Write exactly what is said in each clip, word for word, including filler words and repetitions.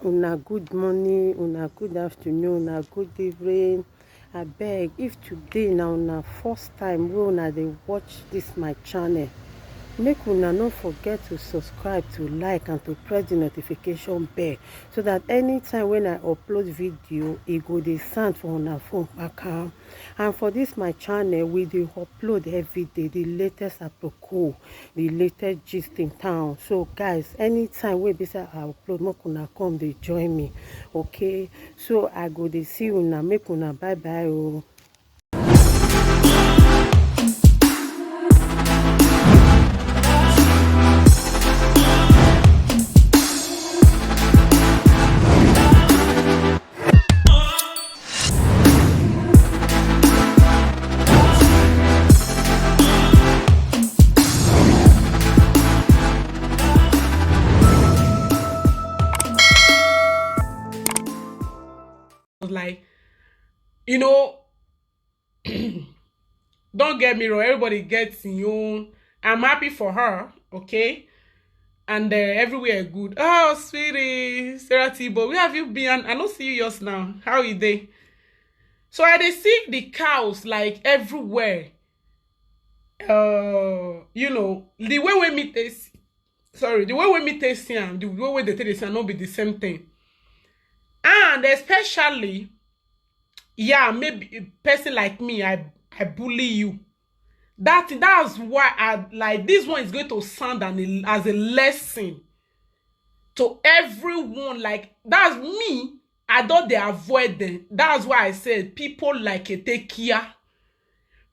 Una good morning, una good afternoon, una good evening. Abeg, if today na una first time wey una dey watch this my channel, make una no forget to subscribe, to like and to press the notification bell, so that anytime when I upload video, e go dey sound for una phone kpakam. And for this my channel, we dey upload every day the latest aproko, the latest gist in town. So guys, anytime wey be say I upload, make una come dey join me, okay? So I go dey see una, make una bye bye o. Like, you know, don't get me wrong, everybody gets im own. I'm happy for her, okay? And uh, everywhere good. Oh, sweetie, Sarah Tibo, where have you been? I don't see you just now. How you dey? So I dey see the cows like everywhere. Uh, you know, the way we meet this, sorry, the way we meet this, and the way we dey take this, and not be the same thing. And especially, yeah, maybe a person like me, I I bully you. That that's why I like this one is going to sound an, as a lesson to everyone. Like, that's me. I don't they avoid them. That's why I said people like Etekia.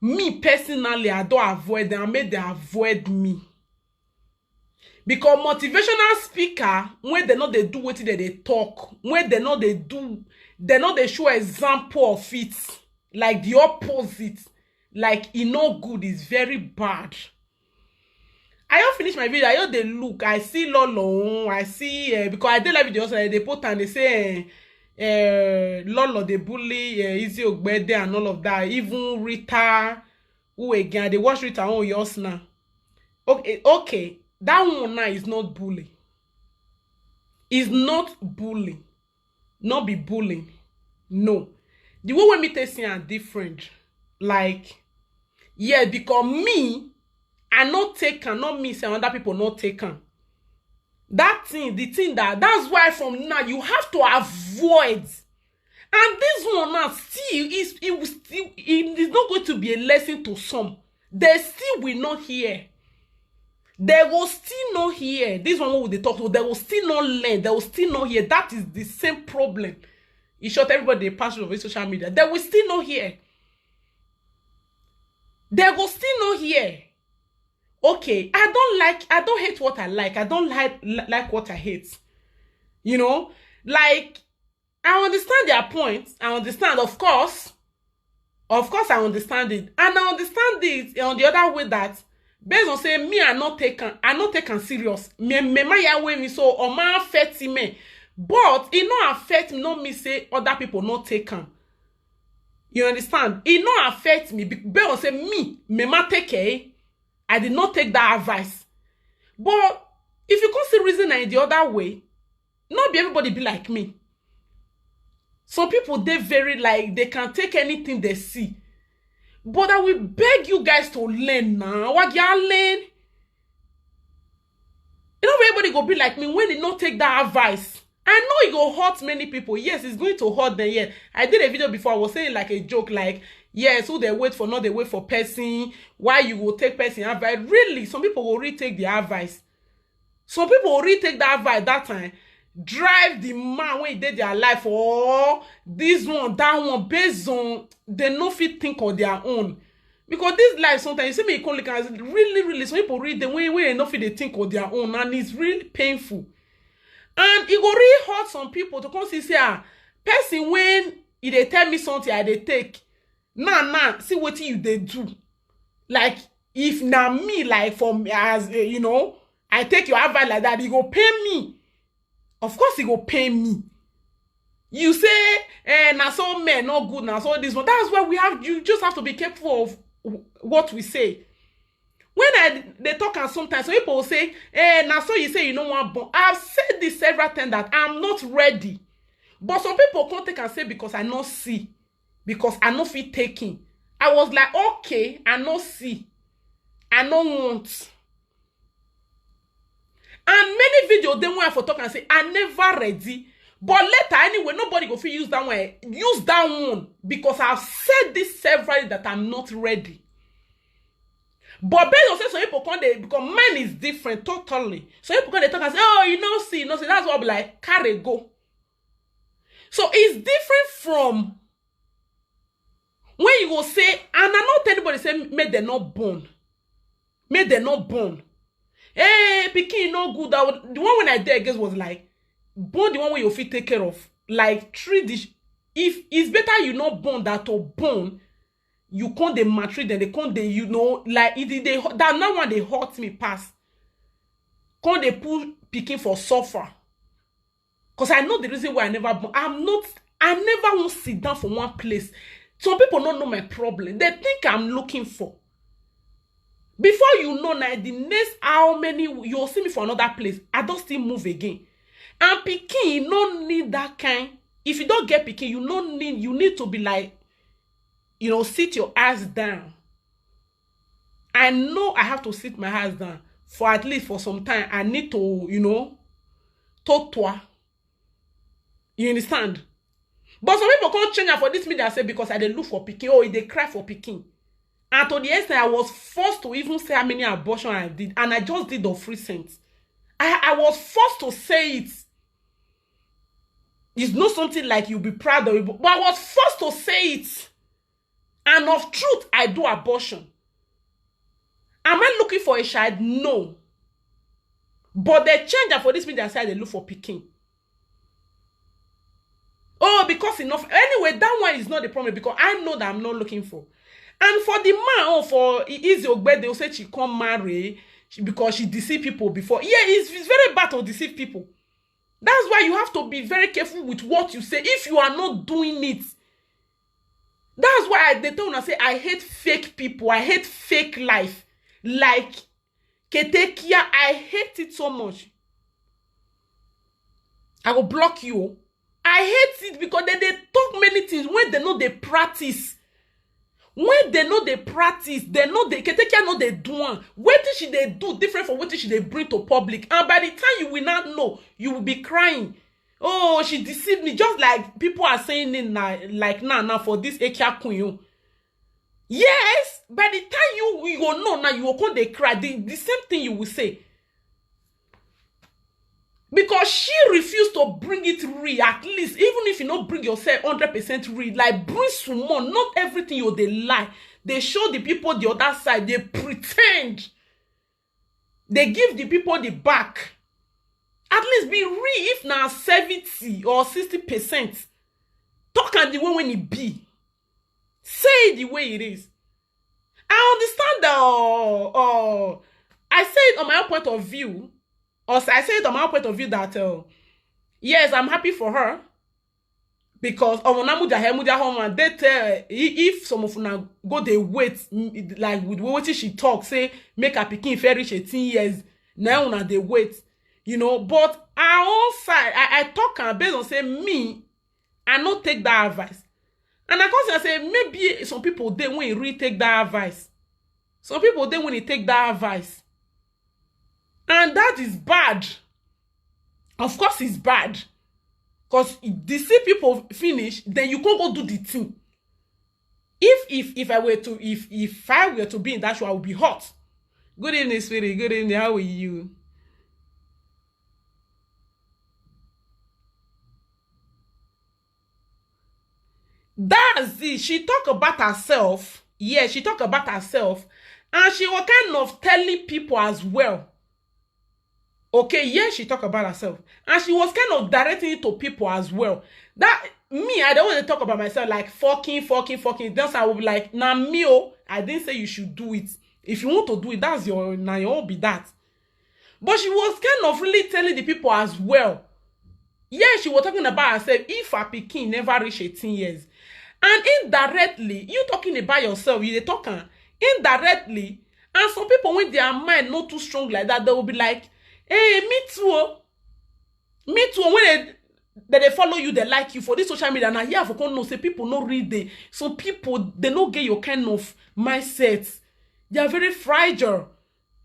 Me personally, I don't avoid them. I made them avoid me. Because motivational speaker, when they know they do what they, they talk, when they know they do, they know they show example of it, like the opposite, like e no good, is very bad. I don't finish my video. I just dey look. I see Lolo. I see uh, because I did live video, so they put and they say uh, uh, Lolo they bully uh, Izzy Ogbede and all of that. Even Rita, who again? They watch Rita on yours now. Okay, okay, that one now is not bully. Is not bully. Not be bullying. No, the way when me take see am different. Like, yeah, because me, I not take am, not me say other people not take am. That thing, the thing that that's why from now you have to avoid. And this one now still is it will still it is not going to be a lesson to some. They still will not hear. They will still not hear. This one we dey talk to, they will still not learn. They will still not hear. That is the same problem. In short, everybody dey pass through social media. They will still not hear. They will still not hear. Okay, I don't like, I don't hate what I like. I don't like like what I hate. You know, like I understand their point. I understand, of course. Of course, I understand it. And I understand it on the other way that based on say me, I not take am, I not take am serious. Me, me, my ya wey me so or my affect me. But it not affect me, not me say other people not take am. You understand? It not affect me be- based on say me, me ma take care. I did not take that advice. But if you come see reason in the other way, not be everybody be like me. Some people they very like they can take anything they see. But I will beg you guys to learn now. What you learn? You know, everybody go be like me when they not take that advice. I know it go hurt many people. Yes, it's going to hurt them. Yeah, I did a video before. I was saying like a joke, like, yes, who they wait for, not they wait for person. Why you will take person advice? Really, some people will retake the advice. Some people will retake that advice that time. Drive the man when he did their life or this one, that one, based on they no fit think of their own. Because this life sometimes you see me come look as really, really some people read the way way no fit they think of their own, and it's really painful. And it go really hurt some people to come see say ah, person when he they tell me something I they take. Now now see what you they do. Like if na me like for me as uh, you know, I take your advice like that, it go pay me. Of course it go pay me. You say eh, na so men not good, na so this one. That's why we have you just have to be careful of what we say. When I dey talk am sometimes, some people will say, "Eh, na so you say you no wan born." I've said this several times that I'm not ready. But some people come take and say, "Because I no see, because I no fit take him." I was like, "Okay, I no see. I no want." And many videos dey when I for talk and say, "I never ready." But later, anyway, nobody go fit use that one. Use that one, because I've said this severally that I'm not ready. But based on say some people come dey, because mine is different totally. So people come dey talk and say, "Oh, you know, see, you know, see." That's what I be like, "Carry go." So it's different from when you go say, and I not tell anybody say make dem not born, make dem not born. Hey, pikin no good. That one, the one when I did against was like, born the one wey you fit take care of. Like, treat the sh- if it's better you not born than to born, you can't dey maltreat them, they can't dey, you know, like, it dey, that now one dey hurt me pass. Can't dey put pikin for suffer. Because I know the reason why I never born. I'm not, I never won't sit down for one place. Some people don't know my problem. They think I'm looking for. Before you know, now the next how many you'll see me for another place, I don't still move again. And pikin, you no need that kind. If you don't get pikin, you no need, you need to be like, you know, sit your ass down. I know I have to sit my ass down for at least for some time. I need to, you know, to toi. You understand? But some people can't change am for this media say because I dey look for pikin, oh, they cry for pikin. And to the extent I was forced to even say how many abortion I did, and I just did of recent. I, I was forced to say it. It's not something like you'll be proud of it, but I was forced to say it. And of truth, I do abortion. Am I looking for a child? No. But they change am for this media say they look for pikin. Oh, because enough. Anyway, that one is not the problem because I know that I'm not looking for. And for the man, oh, for E- Izzy Ogbede, they will say she come marry she- because she deceive people before. Yeah, it's, it's very bad to deceive people. That's why you have to be very careful with what you say if you are not doing it. That's why I dey tell una say I hate fake people. I hate fake life. Like Ketekia, I hate it so much. I will block you. I hate it because they, they talk many things when they know they practice. When they know they practice, they know they Ketekia know they do one. What did she they do different from what did she they bring to public? And by the time you will not know, you will be crying. Oh, she deceived me. Just like people are saying it now, like now, now for this Ekia Kunyo. Yes, by the time you, you go know now, you will come they cry. The, the same thing you will say. Because she refused to bring it real, at least, even if you not bring yourself hundred percent real, like bring some more, not everything you they lie. They show the people the other side, they pretend. They give the people the back. At least be real if now seventy or sixty percent. Talk and the way when it be. Say it the way it is. I understand that, uh, uh, I say it on my own point of view, or I say it on my own point of view that, uh, yes, I'm happy for her. Because of Onamuja Hemuja Homan, they tell i- if some of una go they wait, mm, like with what she talk, say make her pikin fair reach eighteen years, now una they wait, you know. But our own side, I, I talk and based on say me, I not take that advice. And I can say maybe some people they when really take that advice. Some people they when you take that advice. And that is bad. Of course, it's bad. Because deceive people finish, then you can't go do the thing. If if if I were to if if I were to be in that shoe, I would be hot. Good evening, sweetie. Good evening. How are you? That's it. She talk about herself. Yeah, she talk about herself. And she was kind of telling people as well. Okay, yeah, she talk about herself. And she was kind of directing it to people as well. That me, I don't want to talk about myself like fucking, fucking, fucking. That's I would be like, "Nah, me, oh, I didn't say you should do it. If you want to do it, that's your, now your own be that." But she was kind of really telling the people as well. Yeah, she was talking about herself. If her pikin never reach eighteen years, and indirectly, you talking about yourself, you dey talk am. Indirectly, And some people, when their mind not too strong like that, they will be like, "Hey, me too o. Me too o." When they, they, they follow you, they like you for this social media. Now here for come know say people no read the some people, they no get your kind of mindset. They are very fragile.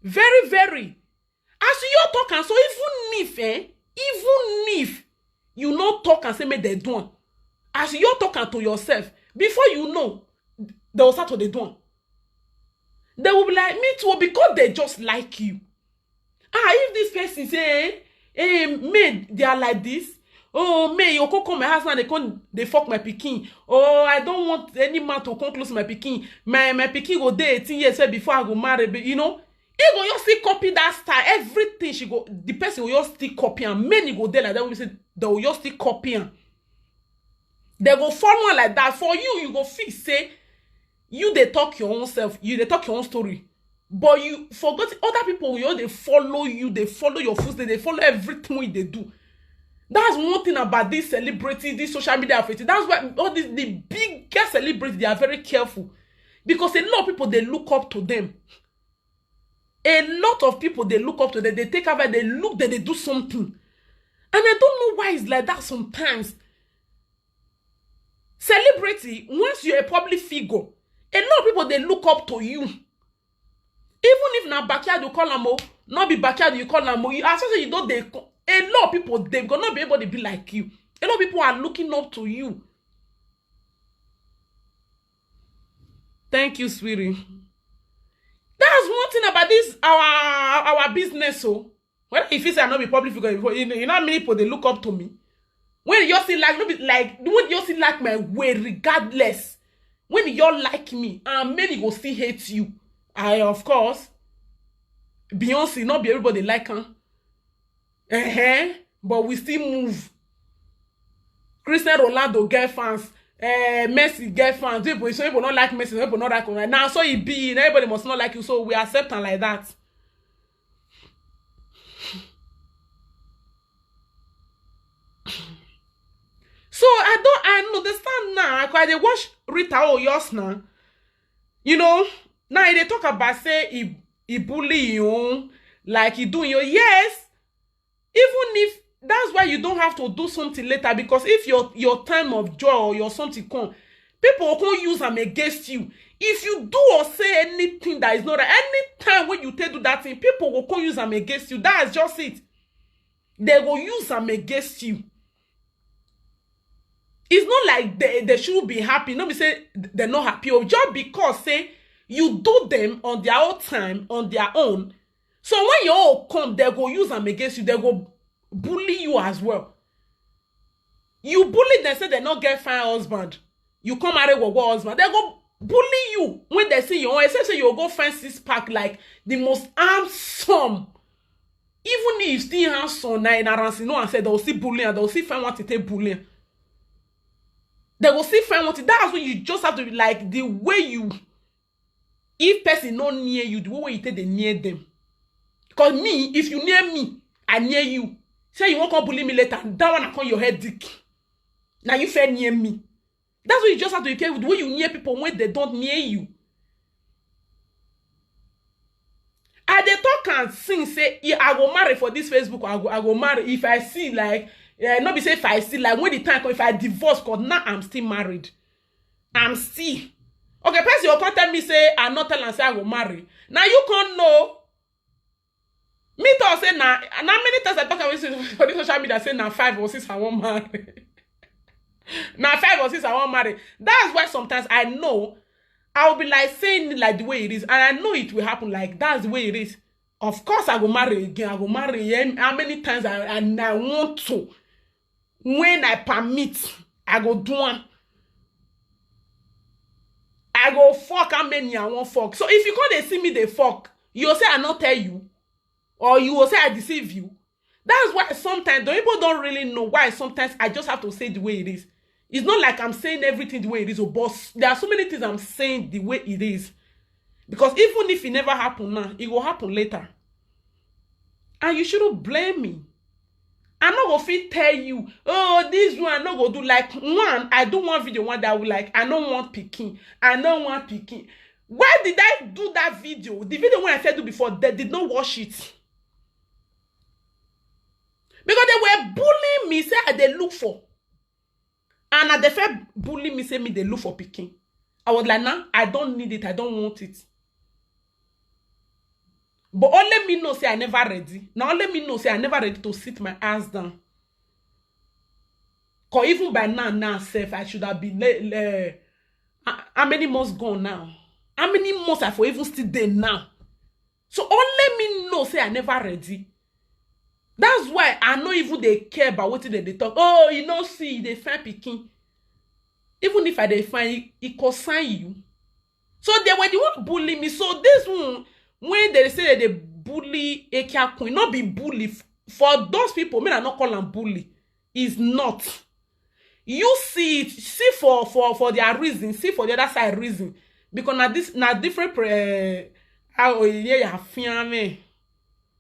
Very, very. As you talk and so, even if, eh, even if you no talk and say make they do am, as you talk am to yourself, before you know, they will start to dey do am. They will be like, "Me too," because they just like you. Ah, if this person say, "Eh, eh, me, they are like this. Oh, me, you come come my house now, they come, they fuck my pikin. Oh, I don't want any man to come close my pikin. My, my pikin go dey eighteen years first before I go marry," but, you know, he go just still copy that style. Everything she go, the person will just still copy am. Many go there like that. We say they will just still copy am. They go follow am like that. For you, you go feel say you dey talk your own self. You dey talk your own story. But you forgot other people will just dey follow you. They follow your footsteps. They follow everything wey you dey do. That's one thing about this celebrity, this social media of it. That's why all these, the biggest celebrities, they are very careful because a lot of people, they look up to them. A lot of people, they look up to them. They take advice. They look, they, they do something. And I don't know why it's like that sometimes. Celebrity, once you're a public figure, a lot of people, they look up to you. Even if na backyard you call am o, not be backyard you call am o. You, as I say, you don't, they, a lot of people, they gonna be able to be like you. A lot of people are looking up to you. Thank you, sweetie. That's one thing about this, our, our business. So, whether if you say I not be public figure before, you know, you know how many people, they look up to me. When you see like, no be like, when you see like my way, regardless. When you like me, and many go still hate you. I, of course, Beyonce, not be everybody like her. Uh-huh. But we still move. Cristiano Ronaldo get fans. Eh, Messi get fans. People, so people not like Messi, people not like Ronaldo. Now, so he be, everybody must not like you. So we accept am like that. So I don't, I understand now. I dey watch Rita Oyos now. You know, now they talk about say he, he bully you, like he doing you. Yes, even if that's why you don't have to do something later, because if your, your time of joy or your something come, people will come use them against you. If you do or say anything that is not right, anytime when you take do that thing, people will come use them against you. That's just it. They will use them against you. It's not like they, they should be happy. No be say they're not happy. Or just because say you do them on their own time, on their own. So when your own come, they go use them against you. They go bully you as well. You bully them, say they not get fine husband. You come marry go husband. They go bully you when they see your own. Especially you go find six pack like the most handsome. Even if you still handsome, na in Aransi, no, and said they will see bullying, they will see find what to take bullying. They will see find what to, that's when you just have to be like the way you, if person not near you, the way you take the near them. Because me, if you near me, I near you. Say you won't come bully me later, that one I call your head dick. Now you fair near me. That's why you just have to be careful the way you near people when they don't near you. I dey talk and sing say, "I go marry for this Facebook. I go, I go marry." If I see like, eh, not be say if I see like when the time come, if I divorce, cause now I'm still married. I'm still. Okay, person you come tell me say I not tell and say I go marry. Now you can't know. Me talk say na, na many times I talk about this for this social media say na five or six I won't marry. Na five or six I won't marry. That's why sometimes I know I will be like saying it like the way it is, and I know it will happen. Like that's the way it is. Of course, I go marry again. I go marry again. How many times I, and I want to, when I permit, I go do one. I go fuck how many I want fuck. So if you come they see me they fuck, you say I not tell you, or you will say I deceive you. That's why sometimes the people don't really know why sometimes I just have to say the way it is. It's not like I'm saying everything the way it is, oh, but there are so many things I'm saying the way it is. Because even if it never happened now, it will happen later. And you shouldn't blame me. I no go fit tell you, "Oh, this one I no go do." Like one, I do one video one day, I will like, "I no want pikin. I no want pikin." Why did I do that video? The video wey I first do before, they did not watch it. Because they were bullying me, say I dey look for. And na dey first bully me, say me dey look for pikin. I was like, nah, I don't need it, I don't want it. But only me know say I never ready. Na only me know say I never ready to sit my ass down. Cause even by now, now sef, I should have been le-, le-, ah, how many months gone now? How many months I for even still dey now? So only me know say I never ready. That's why I no even dey care about wetin dem dey talk. Oh, you no see, you dey find pikin. Even if I dey find, e, e concern you. So they were the one bully me. So this one, when they say that they bully Ekia Queen, not be bully. F-, for those people, me I not call am bully. Is not. You see it, see for, for, for their reason, see for the other side reason. Because na this, na different pre-, how, yeah, yeah, fiame.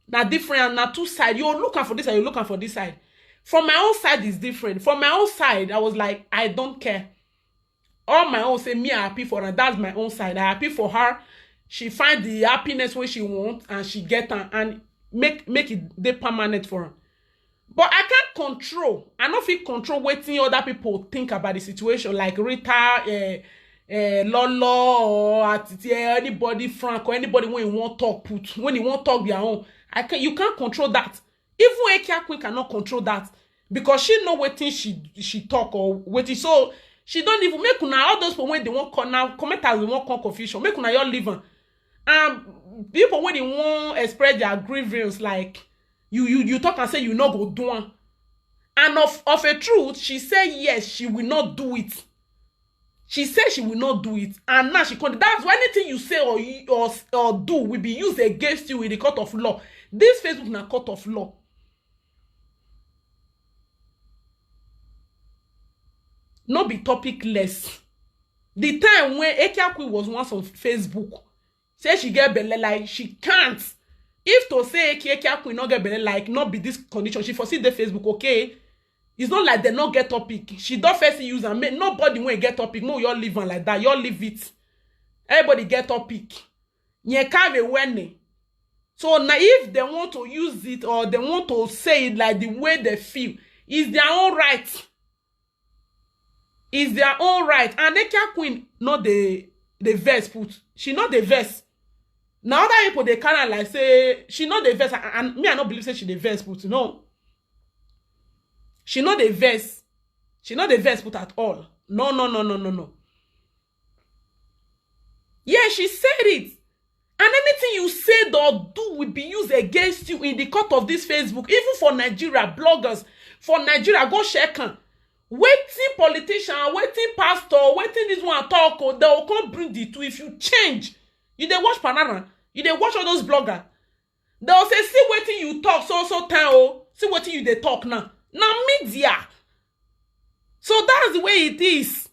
Na different, na two side. You look am for this side, you look am for this side. From my own side is different. From my own side, I was like, I don't care. All my own say me I happy for her. That's my own side. I happy for her. She find the happiness wey she want and she get am, and make, make it dey permanent for her. But I can't control. I no fit control wetin other people think about the situation, like Rita, eh, eh, Lolo, or Atiti, eh, anybody, Frank, or anybody when you want talk put, when you want talk their own. I can, you can't control that. Even Ekia Queen cannot control that, because she know wetin she, she talk or wetin. So she don't even, make una, all those people when they want come now, commenters they want come confusion. Make una your leave am. And people when they want express their grievance, like, you, you, you talk and say you no go do am. And of, of a truth, she say yes, she will not do it. She said she will not do it, and now she come. That's why anything you say or you, or, or do will be used against you in the court of law. This Facebook na court of law. No be topic less. The time when Ekia Queen was once on Facebook, say she get belle, like, she can't. If to say Ekia, Ekia Queen no get belle, like, not be this condition, she for see the Facebook, okay? It's not like they no get topic. She don't first use and make nobody when get topic. No, you all leave am like that. You all leave it. Everybody get topic. You can't be winning. So now, if they want to use it or they want to say it like the way they feel, it's their own right. It's their own right. And Ekia Queen not the, the verse put. She not the verse. Now other people they kind of like say she not the verse, and, and me I not believe say she the verse put. No, she not the verse. She not the verse put at all. No, no, no, no, no, no. Yeah, she said it. And anything you said or do will be used against you in the court of this Facebook. Even for Nigeria, bloggers for Nigeria, go check am. Wetin politician, wetin pastor, wetin this one talk, oh, they will come bring the two. If you change, you dey watch Panara, you dey watch all those bloggers. They will say, see wetin you talk so, so time, oh, see wetin you dey talk now. Na media. So that's the way it is.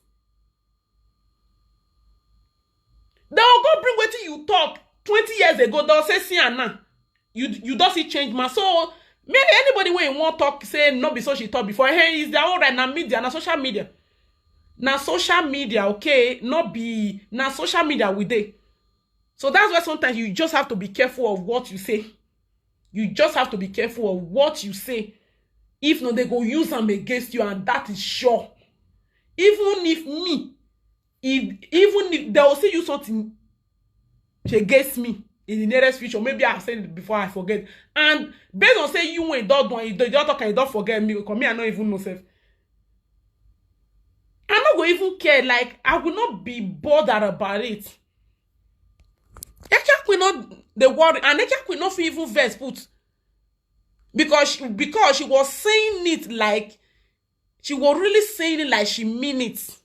They will go bring wetin you talk twenty years ago. They'll say, see am now. You, you don't see change, man. So maybe anybody when you want talk, say no be so she talk before. Hey, is their own right now. Media, na social media. Na social media, okay? Not be, na social media we dey. So that's why sometimes you just have to be careful of what you say. You just have to be careful of what you say. If not, they go use them against you, and that is sure. Even if me, if, even if they will say you something against me in the nearest future, maybe I said it before I forget. And based on say you when don't do, you don't talk and you don't forget me, because me I no even know self. I no go even care. Like, I will not be bothered about it. Ekia Queen not the worry, and Ekia Queen not fit even verse put, because she, because she was saying it like, she was really saying it like she mean it.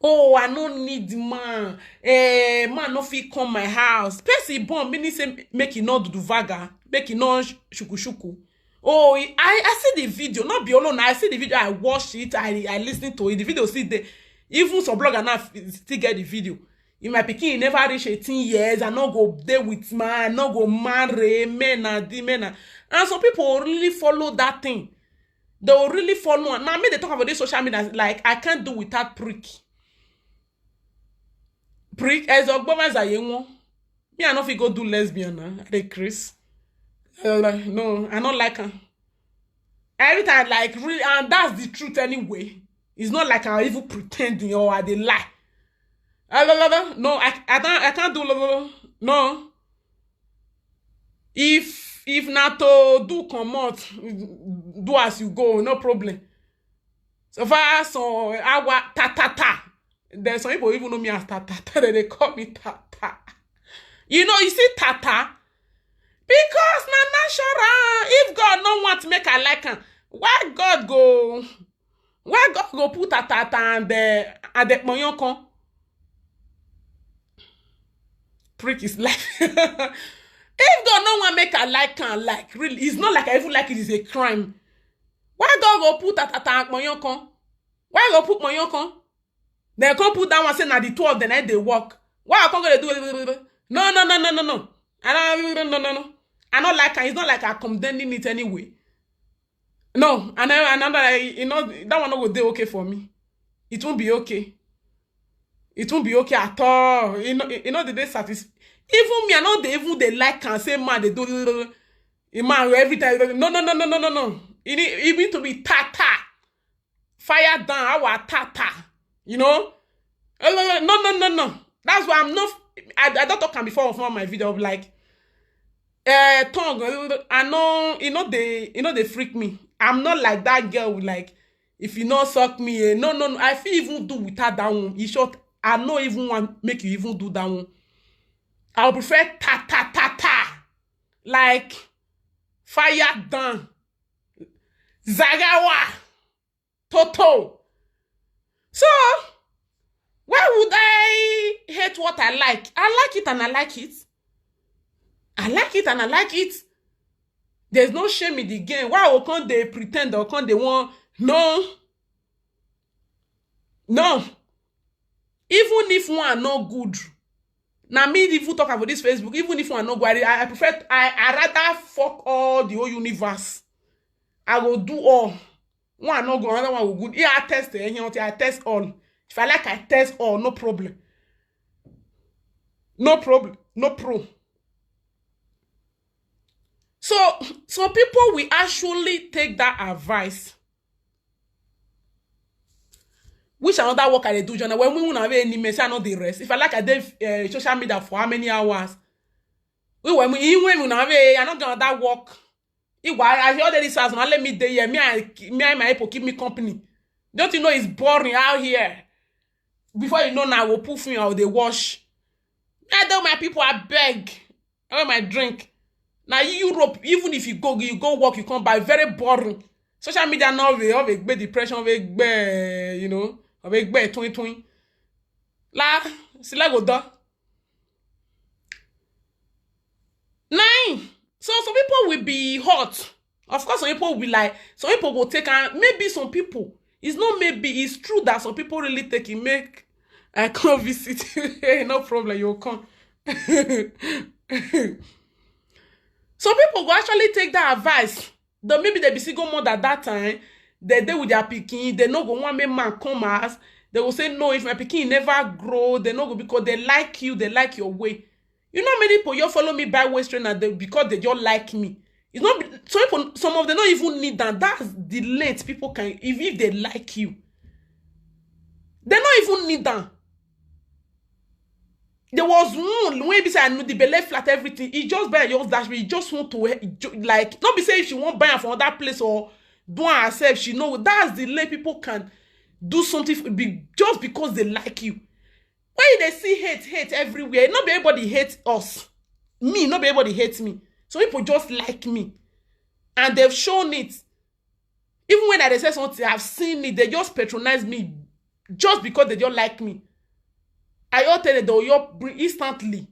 Oh, I no need man. Eh, man no fit come my house. Person born, meaning say make e no do vaga, make e no sh-, shuku shuku. Oh, I, I see the video, not be alone. I see the video, I watched it, I, I listened to it. The video still there. Even some blogger now f-, still get the video. If my pikin never reach eighteen years, I no go dey with man, I no go marry, men na the men na. And some people will really follow that thing. They will really follow. Now me they talk about this social media, like, I can't do without prick. Prick, as Ogboma Zaye won. Me, I no fit go do lesbian now. I dey craze. Uh, no, I no like am. Every time, like, really, and that's the truth anyway. It's not like I'm even pretending or I dey lie. Uh, la, la, la. No, I, I can't, I can't do la, la, la. No. If if na to do comot, do as you go, no problem. So far, so awa ta ta ta. There's some people even know me as ta ta ta. They dey call me ta ta. You know, you see ta ta, because na natural. If God no want make I like am, why God go why God go put ta ta ta and the and the kponyon kan? Prick is like if God no want make I like am, like, really, it's not like I even like it, it's a crime. Why God go put ta ta ta and kponyon kan? Why go put kponyon kan? Then come put that one, say na the two of them, eh, they work. Why I can't go dey do? No, no, no, no, no, no. I don't, no, no, no. I not like am. It's not like I condemning it anyway. No, I never, I never, I, you know, that one no go dey okay for me. It won't be okay. It won't be okay at all. You know, you know the day satis. Even me, I know they even they like and say man they do. A man every time. No, no, no, no, no, no, no. It need, it need to be ta ta, fire down, our ta ta. You know. Eh, no, no, no, no, no. That's why I'm not. I, I don't talk am before on my video of like, uh, tongue. I know you know they you know they freak me. I'm not like that girl. Like, if you not suck me, eh, no, no, no. I feel even do without that one. In short, I no even want make you even do that one. I would prefer ta ta ta ta, like, fire down, Zagawa, Toto. So why would I hate what I like? I like it and I like it. I like it and I like it. There's no shame in the game. Why I will come they pretend or come they want? No. No. Even if one no good, now me even talk about this Facebook. Even if one no good, I, I prefer I I rather fuck all the whole universe. I will do all. One no go, another one will good. Yeah, I test it. You know, I test all. If I like, I test all. No problem. No problem. No pro. So some people will actually take that advice. Which another work I dey do, Jonah? When we won't have any mess, I know the rest. If I like, I dey uh, social media for how many hours? We when we when we have a, I not gonna that work. If I I hear all this house, now let me dey here. Me I me and my people keep me company. Don't you know it's boring out here? Before you know now, we'll put me out the wash. I tell my people, I beg. I want my drink. Now Europe, even if you go, you go work, you come by very boring. Social media now we have a big depression, of a big, you know, of a big twin twin. La, sila go da. Nine. So some people will be hot. Of course, some people will be like, some people will take and maybe some people. It's not maybe, it's true that some people really take it, make I come visit. No problem, you'll come. Some people will actually take that advice. Though maybe they be single mother that time, they dey with their pikin, they no go want make man come as they will say no. If my pikin never grow, they no go, because they like you, they like your way. You know many people you follow me by waist trainer they, because they just like me. It's not be- some people, some of them not even need that. That's the length people can if if they like you. They not even need that. There was one when be say I know the belly flat everything. He just buy yours dash me. He just want to eh, ju- like not be say if she won't buy am from other place or do am herself. She know that's the lay people can do something for- be just because they like you. When they see hate, hate everywhere. Not be everybody hates us. Me, not be everybody hates me. Some people just like me, and they've shown it. Even when I dey say something, I've seen it. They just patronize me just because they don't like me. I all tell them they'll your bring instantly.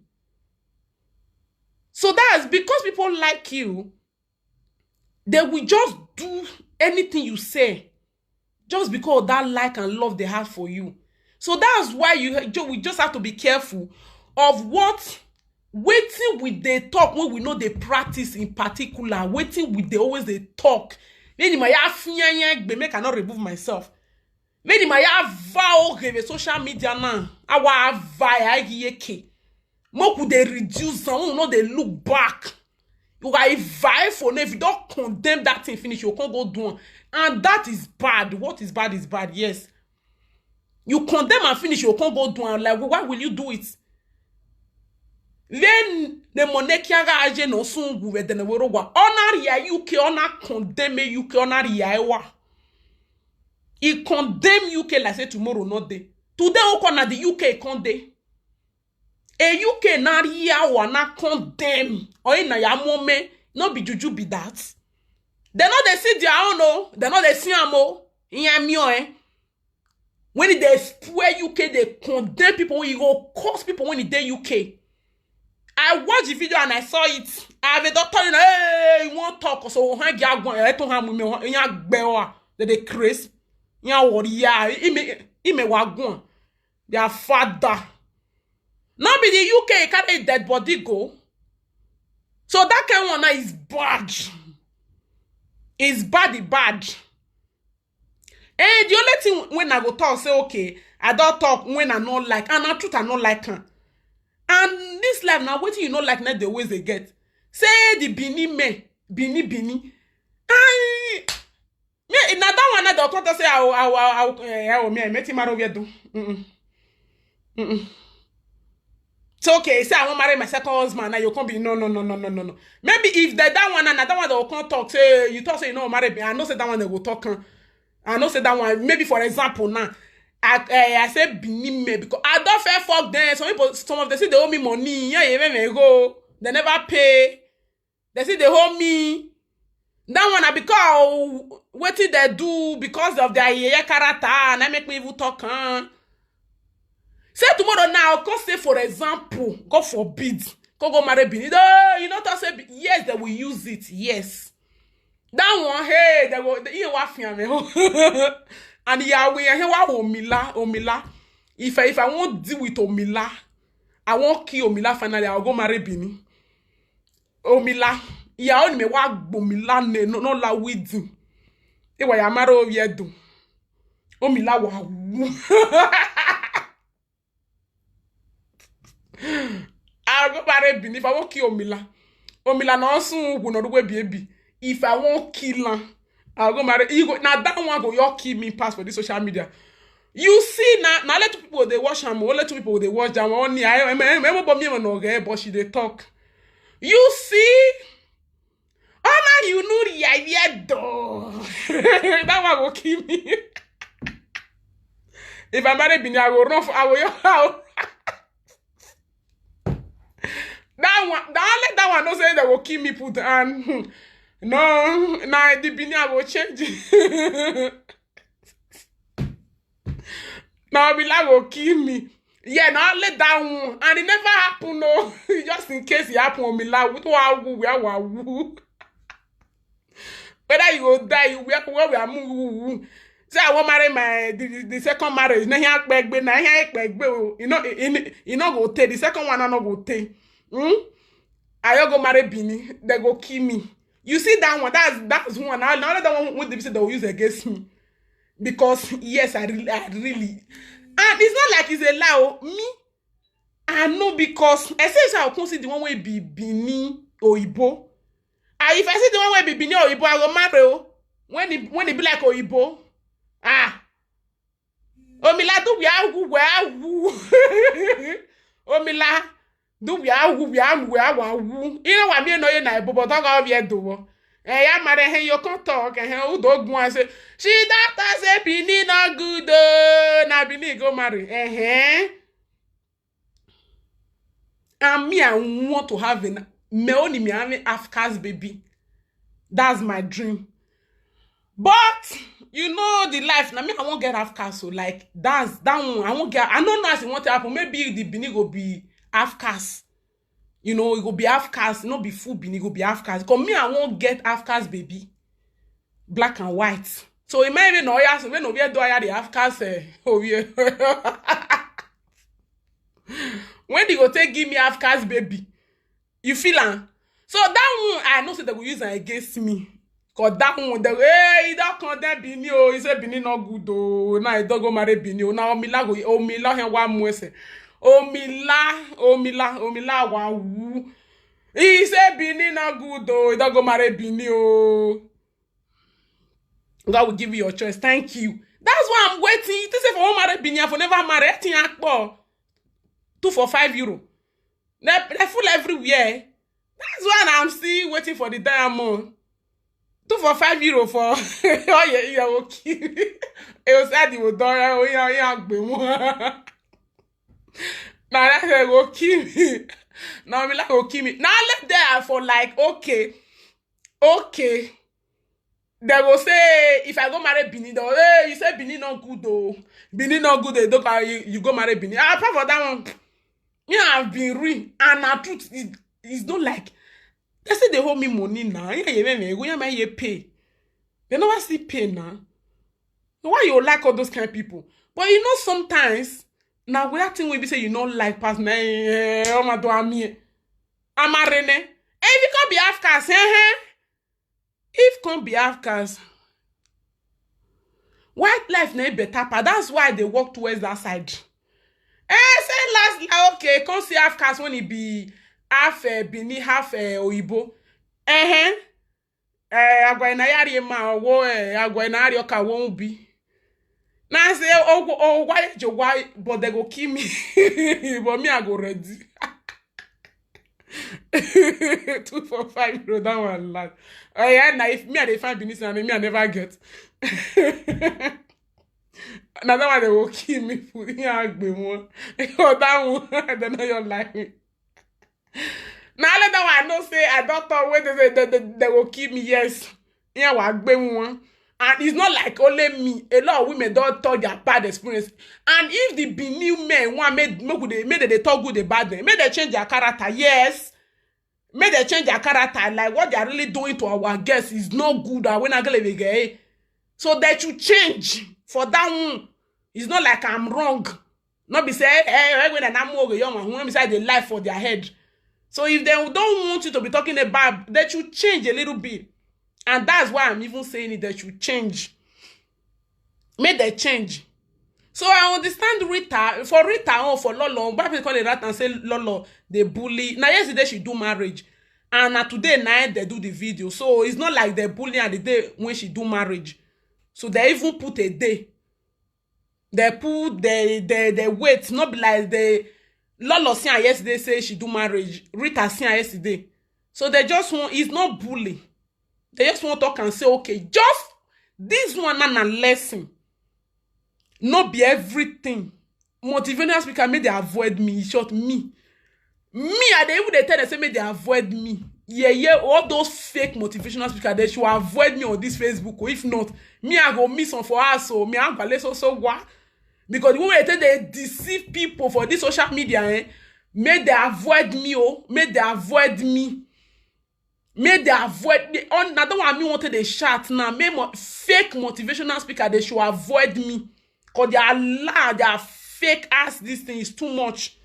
So that's because people like you, they will just do anything you say just because of that like and love they have for you. So that's why you ju- we just have to be careful of what waiting with the talk when we know they practice in particular. Waiting with they always they talk. Then you might have fianya, make I not remove myself. Many my ava oge social media now. Our ava ya gi eke. Moku dey reduce and we no dey look back. You are a vie for if you don't condemn that thing finish, you can't go do am. And that is bad. What is bad is bad, yes. You condemn and finish, you can't go do am. Like, why will you do it? Then the monarchy aje no sungu we then we rowa. Honor ya U K, honor condemn U K, honor ya ewa. He condemn U K like say tomorrow not day. Today, Okona the U K condemn. A U K na ria wa na condemn. Or in a moment, no be juju be that. They know they see their own, oh. They know they see am, oh. In a mio, eh. When they swear U K, they condemn people. When you go cause people when they U K. I watched the video and I saw it. I have a doctor, you know, hey, you won't talk. So, hang your one, I told him, you know, they they crazy. You know what? Yeah, he may, he may walk one. Their father. Not be the U K carry dead body go. So that kind one now is bad. It's bad, e bad. And the only thing when I go talk, say, okay, I don't talk when I not like, and I truth I not like am. And this life now, wetin you not like, not the ways they get. Say the Bini me, Bini Bini. I me na that one na the contact say I will, I will, I will, eh, I will, me, I met him out of do. Mm-mm. Mm-mm. It's okay. Say I won't marry my second husband. Now you can't be no, no, no, no, no, no, no. Maybe if that that one and that one they will come talk. Say you talk say you know marry me. I know say that one they will talk. Am. I know say that one. Maybe for example now, I eh, I say Bini me because I don't fair fuck them. Some people, some of them say they owe me money. Yeah, yeah, me go. They never pay. They say they owe me. That one na because wetin they do because of their yeye character and I make me even talk. Huh? Say tomorrow now, come say for example, God forbid, come go marry Bini. No, you know to say Bi- yes, they will use it. Yes, that one, hey, they go, they, you wa fian me. And Yahweh, hey, wa Omila, Omila. If I if I won't deal with Omila, I won't kill Omila. Finally, I'll go marry Bini. Omila, ya oni me wa Omila ne no no la widi. E wa ya mara o ye do. Omila wa wu. I go marry Bini if I won't kill Omila. Omila no sun wu no do we baby. If I won't kill her, I'll go marry. You go now that one go your kill me pass for this social media. You see now, now let two people they watch am, only two people they watch am. Only I, I, I, I, but me no get, but she they talk. You see, oh man, you know the idea though. That one will kill me. If I marry Bini, I will run for, I will, I will that one, that let that one no say they will kill me put and no, now the Bini I will change. Now be like go kill me. Yeah, now let that one. And it never happen, no. Just in case it happen, me like what wa wu, where wa wu. Whether you go die, you where where we are moving. Say I won't marry my the, the second marriage. Na here back be na here back be. You know, you know go take the second one. I no go take. Hmm? I go marry Bini. They go kill me. You see that one? That's that's one. Now, now that one would they say they will use against me. Because yes, I really, I really, and it's not like it's a lie. Oh. Me, I know because I say so I come see the one way be Bini Oyibo. And if I see the one way be Bini Oyibo, I go marry. Oh. When it when it be like Oyibo, ah, Omila do we are who we are who. Omila do we are who we are who we are who. You know what I mean? No, you know, but talk of yet do. Eh, ya marry her, you can't talk. Eh, who dog one say she doctor say Bini not good. Oh, na Bini go marry. Eh, eh. And me, I want to have an me only me having half cast baby. That's my dream. But you know the life now. Me, I won't get half cast. So like that's that one. I won't get. I don't know as it want to happen. Maybe the Bini go be half cast. You know, it go be half cast. Not be full Bini. It go be half cast. Cause me, I won't get half cast baby. Black and white. So it might even know yes when over do I the half cast. Eh, oh yeah. When they go take give me half cast baby, you feel am? So that one I know say they go use am against me. Cause that one, the, hey, that condemn Benin, oh, he say Benin not good, oh. Now he don't go marry Benin, oh. Now Omila go, Omila him one more say. Omila, Omila, Omila, wow. He say Benin not good, oh. He don't go marry Benin, oh. God will give you your choice. Thank you. That's why I'm waiting. You think say for one marry Benin, for never marry, I think akpo. Two for five euro. They, they full everywhere. That's why I'm still waiting for the diamond. Two for five euro for oh yeah, yeah, okay. It was sad you would dora, oh yeah, yeah, be one. Now that they go kill me. Now me like go kill me. Now I left there for like, okay, okay. They go say if I go marry Benin, they go, hey, you say Benin not good though. Benin not good, they don't you, you go marry Benin. Ah, apart for that one, me I've been real and na truth is is not like they say they hold me money now. Yeah, yeah, yeah, yeah, yeah, yeah, pay. They never see pay now. Why you like all those kind of people? But you know sometimes now we are thing we be say you don't like pass na eh, oh my do ami. Amarene. Eh, if you can be half caste, eh, eh. If can be half caste, white life na better part. That's why they walk towards that side. Eh, say last like, okay, come see half caste when he be half uh, Benin, half uh, Oyibo. Eh, eh, agwa na yari ma wo eh, agwa na yari oka won't be. Now I say, oh, oh, why you why? But they go kill me. But me, I go ready. Two for five euro, that one last. Oh yeah, now if me I dey find business and me I never get. Now that one they will kill me for yeah, be one. Oh, that one, I don't know your life. Now let that one I know say I don't talk when they say they, they, they will kill me. Yes, yeah, wa be one. And it's not like only me. A lot of women don't talk their bad experience. And if the be new men want make make they make they talk good about them, make they change their character. Yes, make they change their character. Like what they are really doing to our guests is not good. And when I get so that you change for that one. It's not like I'm wrong. Not be say hey, hey, when I'm more young, when beside the life for their head. So if they don't want you to be talking about that, you change a little bit. And that's why I'm even saying it that you change. Make the change. So I understand Rita. For Rita or for Lolo, why people call it Rita and say Lolo, they bully. Now yesterday she do marriage. And now today night they do the video. So it's not like they bully at the day when she do marriage. So they even put a day. They put the the the weight, not be like the Lolo see her yesterday say she do marriage. Rita see her yesterday. So they just want it's not bully. They just want to talk and say, okay, just this one and a lesson. Not be everything. Motivational speaker make they avoid me. In short, me. Me, I dey even dey tell them say make they avoid me. Yeah, yeah, all those fake motivational speakers, they should avoid me on this Facebook. Oh, if not, me, I go miss one for us. So me, I'm gonna so so what? Because the way they take they deceive people for this social media, eh? Make they avoid me, oh, make they avoid me. Make they avoid me. On another one, me wanted a chat now. Make mo- fake motivational speaker, they should avoid me. Cause they are lie, they are fake ass. This thing is too much.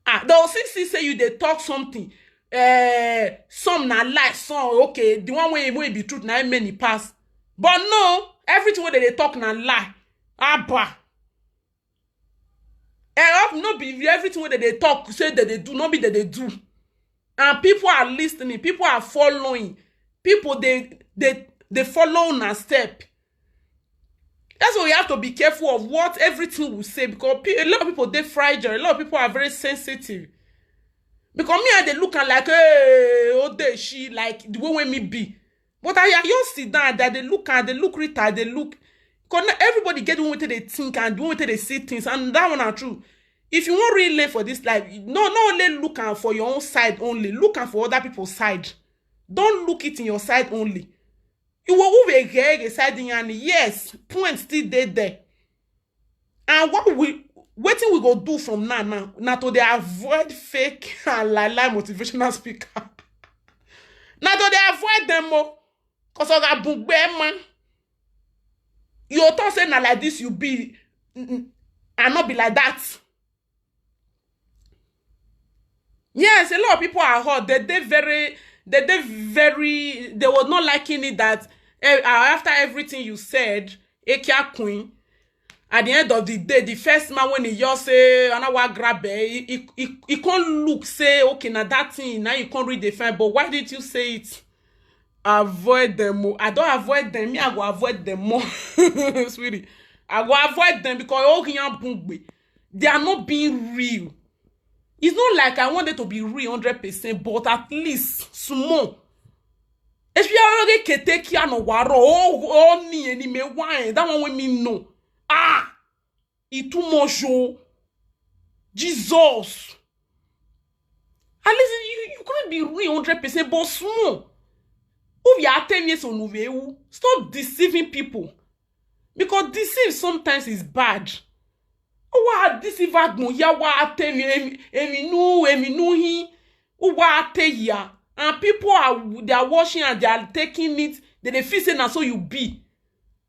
Ah, they'll see, see say you they talk something. Eh, some na lie, some okay. The one way will be truth, na many pass. But no, everything wey they, they talk na lie. Abba. Eh, no be everything wey they, they talk, say that they do, not be that they do. And people are listening, people are following, people they they they follow on a step. That's why we have to be careful of what everything we say because pe- a lot of people they fragile, a lot of people are very sensitive. Because me and they look at like hey, oh they she like the way when me be. But I I just sit down that they look at they look Rita, they look because everybody get the way they think and the way they see things, and that one are true. If you want really learn for this life, no, not only look am for your own side only, look am for other people's side. Don't look it in your side only. You will who will get a side in and yes, point still dey there. And what we wetin we go do from now now na to dey avoid fake and lie lie motivational speaker. Na to dey avoid them o. Cause oga bugbe man. You talk say na like this you be, n- n- and not be like that. Yes, a lot of people are hot. They they very They they very they was not liking it that, eh, uh, after everything you said, Ekia Queen, at the end of the day, the first man, when he just say, "Anawa grab it," he, he, he, he can't look, say, "Okay, now that thing, now you can't read the fine." But why did you say it? Avoid them. Oh. I don't avoid them. Me, I go avoid them more. Sweetie, I go avoid them because, oh, they are not being real. It's not like I want them to be real hundred percent, but at least small. Especially kete kia no waro, oh, oh, ni eni me wine. That one with me no. Ah, it too much, oh. Jesus. At least you, you couldn't be real hundred percent, but small. Who you are ten years on Uvewu? Stop deceiving people. Because deceive sometimes is bad. Who are deceive agbon ya wa ten emi emi nu emi nu hin. Who are ten ya? And people are, they are watching and they are taking it. They, they feel say na so you be.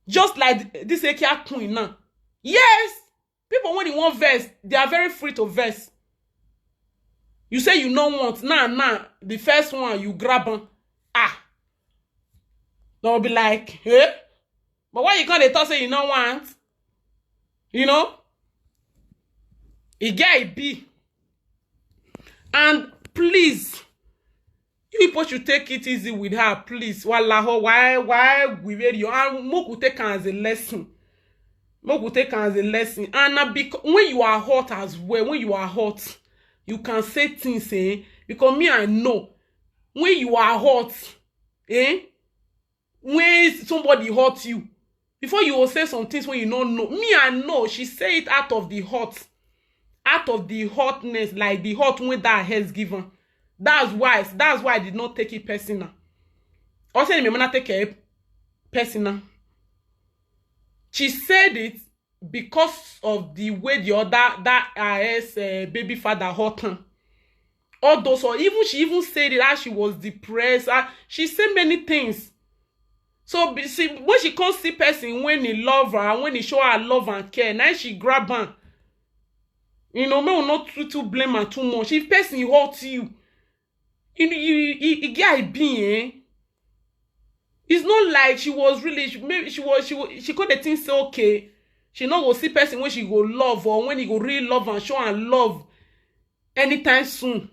Just like this Ekia Queen now. Yes, people when you want verse, they are very free to verse. You say you no want, now, now, the first one you grab on. Ah. They'll be like, "Eh? But why you can't talk say you no want?" You know? E get e be. And please, you people should take it easy with her, please. Wallahi, why, why we read you? And make we take am as a lesson. Make we take am as a lesson. And na because when you are hot as well, when you are hot, you can say things, eh? Because me, I know. When you are hot, eh? When somebody hurt you, before you will say some things when you don't know. Me, I know. She say it out of the hot, out of the hotness, like the hot when that has given. That's why, that's why I did not take it personal. Also, me not take it personal. She said it because of the way the other, that R S, uh, baby father hurt him. All those, or even she even said it as she was depressed. Uh, she said many things. So be- see, when she can't see person when he love her, when he show her love and care, now she grab her. You know, me will not too, too blame her too much. If person hurt you, you, you, you, you get a being, eh? It's not like she was really, she, maybe she was, she was, she could have think say, okay, she not go see person when she go love or when he go really love and show and love anytime soon.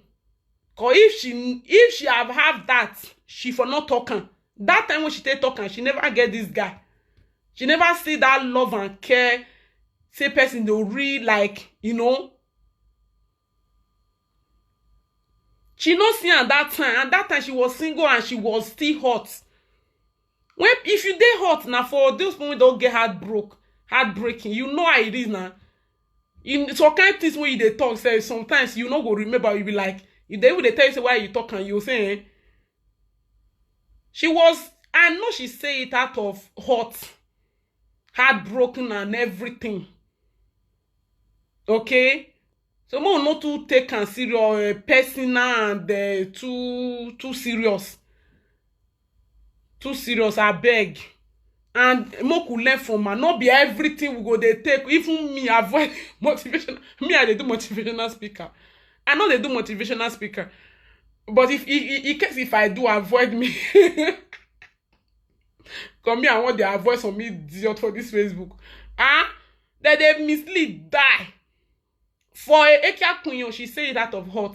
Cause if she, if she have have that, she for not talking. That time when she take talking, she never get this guy. She never see that love and care. Say person they real like, you know. She no see am that time, and that time she was single and she was still hot. When if you dey hot now for those people wey don get heartbroke, heartbreaking, you know how it is now. In some kind things when you dey talk, say sometimes you no go remember. You be like, if they even dey tell you say why you talk and you say, eh? She was, I know she say it out of hot, heartbroken and everything. Okay, so mo no too take am serious, uh, personal and uh, too too serious, too serious. I beg, and make we learn from her. Not be everything we go dey take. Even me avoid motivation. Me I dey do motivational speaker. I know they do motivational speaker, but if in, in, in case if I do avoid me, come me I want the avoid some idiot for this Facebook. Ah, that they mislead die. For a Ekia Kunyo, she say it out of hot.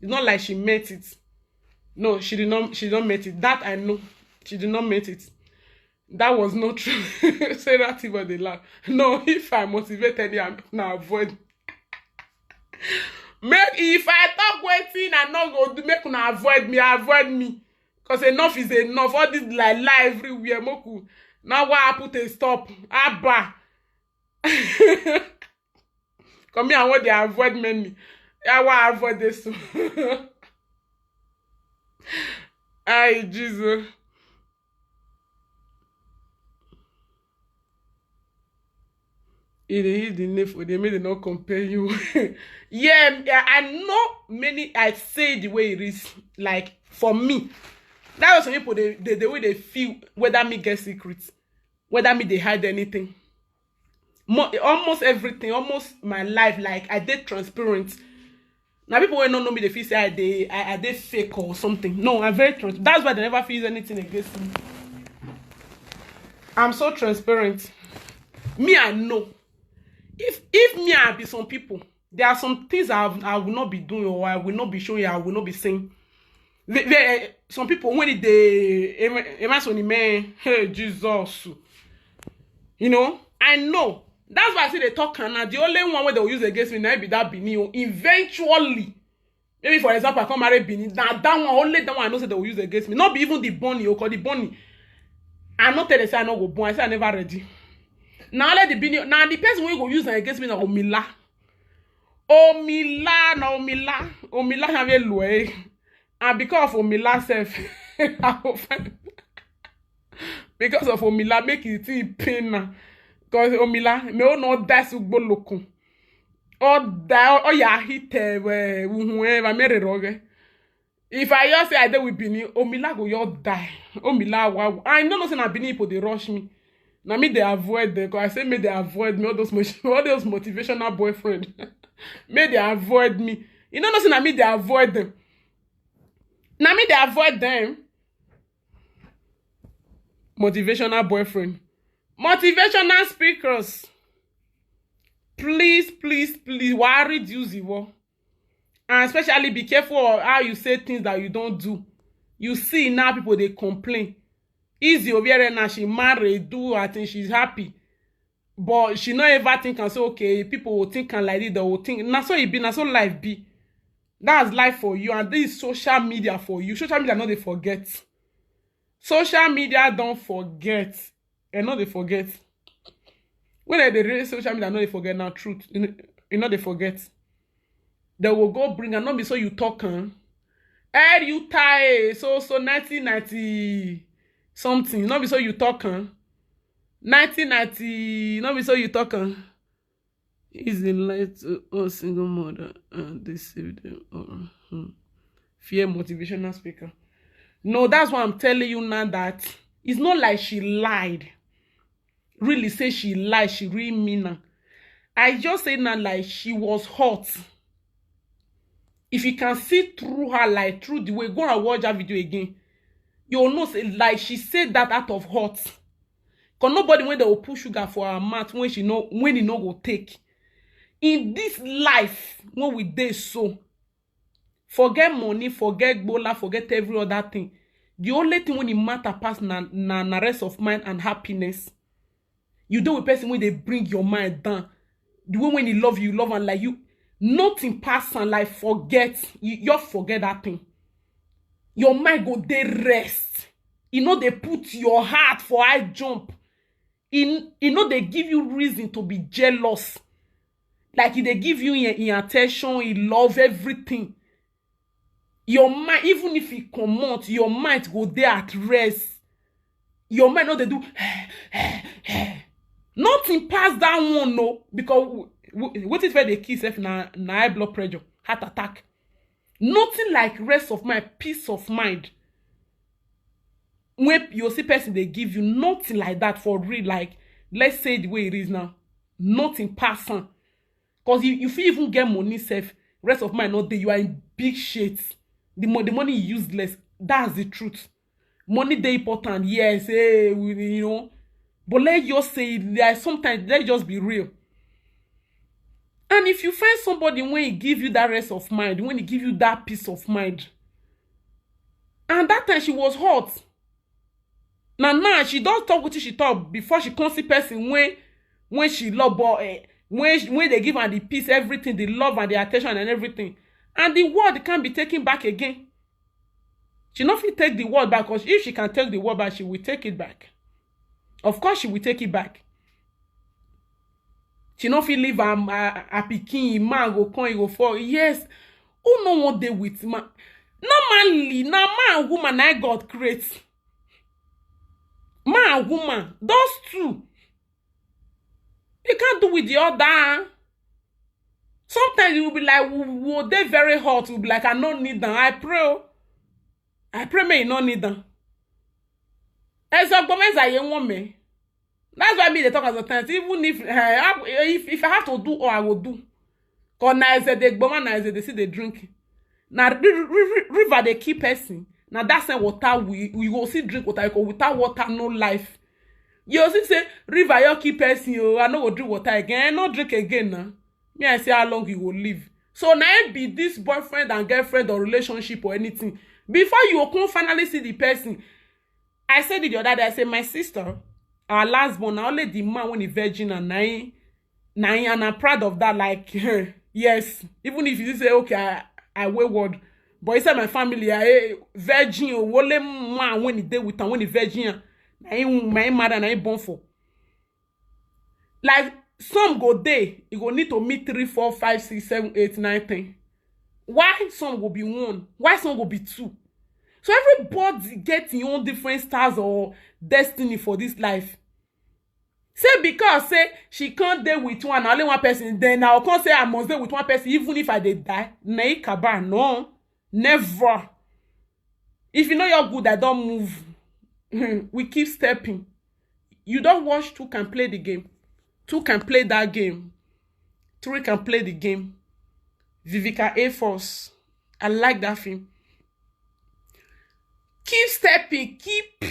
It's not like she meant it. No, she did not. She did not meant it. That I know. She did not meant it. That was not true. Say that even they laugh. No, if I motivate any, I'm now avoid. Make if I talk wetin I no go do, make una avoid me, avoid me. Cause enough is enough. All this like lie everywhere. Moku. Now why I put a stop? Abba. Come here, I want they avoid many. I want avoid this. Ay, Jesus. It is the name for them, they not compare you. Yeah, yeah, I know many. I say the way it is. Like for me, that was some people they, they the way they feel whether me get secrets, whether me they hide anything. Mo- almost everything, almost my life, like I did transparent. Now people wey no know me, they feel say I dey, I, I dey fake or something. No, I'm very trans-, that's why they never feel anything against me. I'm so transparent. Me, I know. If, if me, I be some people, there are some things I, have, I will not be doing, or I will not be showing, I will not be saying. They, they, some people, when they, am I, am I saying, man, hey, Jesus. You know, I know. That's why I say they talk, and na the only one wey they will use against me, na be that Benin o. Eventually, maybe, for example, I come marry Benin. Na that one, only that one I know say they will use against me. Not be even the Bonny, o, 'cause the Bonny, I no tell them say I no go born. I say I never ready. Now let the Benin, now the person wey go use am against me na Omila. Omila, na Omila. Omila have a low, eh? And because of Omila sef, I go find, because of Omila, make it thing pain na. 'Cause Omila, me o no die sugbo lokun. O die, o ya hit, eh, we, uhun, eh, ba mere roge. If I just say I dey with Benin, Omila go just die. Omila, wow. I no know say na Benin people dey rush me. Na me dey avoid them, 'cause I say make they avoid me, all those mo-, all those motivational boyfriend. Make they avoid me. You no know say na me dey avoid them. Na me dey avoid them. Motivational boyfriend. Motivational speakers. Please, please, please, why reduce the war? And especially be careful of how you say things that you don't do. You see now people they complain. Easy over here now, she married, do, I think she's happy. But she not ever think and say, okay, people will think and like this, they will think. Na so it be, na so life be. That's life for you, and this is social media for you. Social media no dey forget. Social media don't forget. And no dey forget. When they read social media, no dey forget now. Truth, you know, you know they forget. They will go bring and not be so you talk, huh? Air you tie so so nineteen ninety something. Not be so you talk, huh? Nineteen ninety. Not be so you talk, huh? Is the light to all single mother and they save them all. Hmm. Fear motivational speaker. No, that's why I'm telling you now that it's not like she lied. Really say she lied, she really mean am. I just say now like she was hot. If you can see through her, like, through the way, go and watch that video again. You'll know say, like, she said that out of hot. 'Cause nobody when they will put sugar for her mouth when she know, when he no go take. In this life, when we dey so, forget money, forget gbola, forget every other thing. The only thing when it matter pass na, na, na rest of mind and happiness. You do with person when they bring your mind down. The way when he love you, love and like you, nothing pass and like forget. You, you forget that thing. Your mind go dey rest. You know they put your heart for high jump. In, you know they give you reason to be jealous. Like if they give you in, in attention, in love, everything. Your mind, even if it comot, your mind go dey at rest. Your mind no dey do. Nothing pass that one, no, because w-, w-, wetin fit dey kill sef na, na high blood pressure, heart attack. Nothing like rest of mind, peace of mind. When you see person they give you nothing like that for real, like, let's say the way it is now, nothing pass am. 'Cause you, you fit even get money sef, rest of mind not there. You are in big shit. The mo-, the money is useless. That's the truth. Money dey important, yes, eh, we, you know. But let's just say, like, sometimes let's just be real. And if you find somebody when he give you that rest of mind, when he give you that peace of mind, and that time she was hot. Now, now she don't talk what she talk before she come see person when, when she love, but, eh, when, when they give her the peace, everything, the love and the attention and everything, and the word can't be taken back again. She no fit take the word back, 'cause if she can take the word back, she will take it back. Of course, she will take it back. She no fit leave her, her, her pikin, man go come, he go fall. Yes, who no wan dey with man? Normally, na man and woman na God create. Man and woman, those two. You can't do with the other. Sometimes you will be like, we, we will dey very hot. We'll be like, I no need them. I pray, oh. I pray may you no need them. As a woman, I am woman. That's why me they talk as a time. Even if, eh, I, if, if I have to do all, I will do. 'Cause na as dem dey gboma, na as dem dey see dey drink. Na ri-, ri-, ri-, river dey kill person. Na that same water we, we go see drink water, because without water, no life. You see say, "River, you kill person, oh, I no go drink water again." Eh, no drink again now. Me, I see how long you go live. So na it be this boyfriend and girlfriend or relationship or anything. Before you go come finally see the person, I said it the other day, I say, "My sister, our last born, na only the man when he virgin and na him, na him, and I'm proud of that." Like, yes, even if you say, "Okay, I, I wayward," but inside my family, I, eh, virgin, oh, only man when he dey with am, when he virgin, na him, na him mother, na him born for. Like, some go dey, e go need to meet three, four, five, six, seven, eight, nine, ten. Why some go be one? Why some go be two? So everybody get your own different stars or destiny for this life. Say because say she can't dey with one, only one person, then I can't say I must dey with one person, even if I dey die. Nay, kaba, no. Never. If you know you're good, I don't move. We keep stepping. You don't watch two can play the game. Two can play that game. Three can play the game. Vivica A Force. I like that film. Keep stepping. Keep.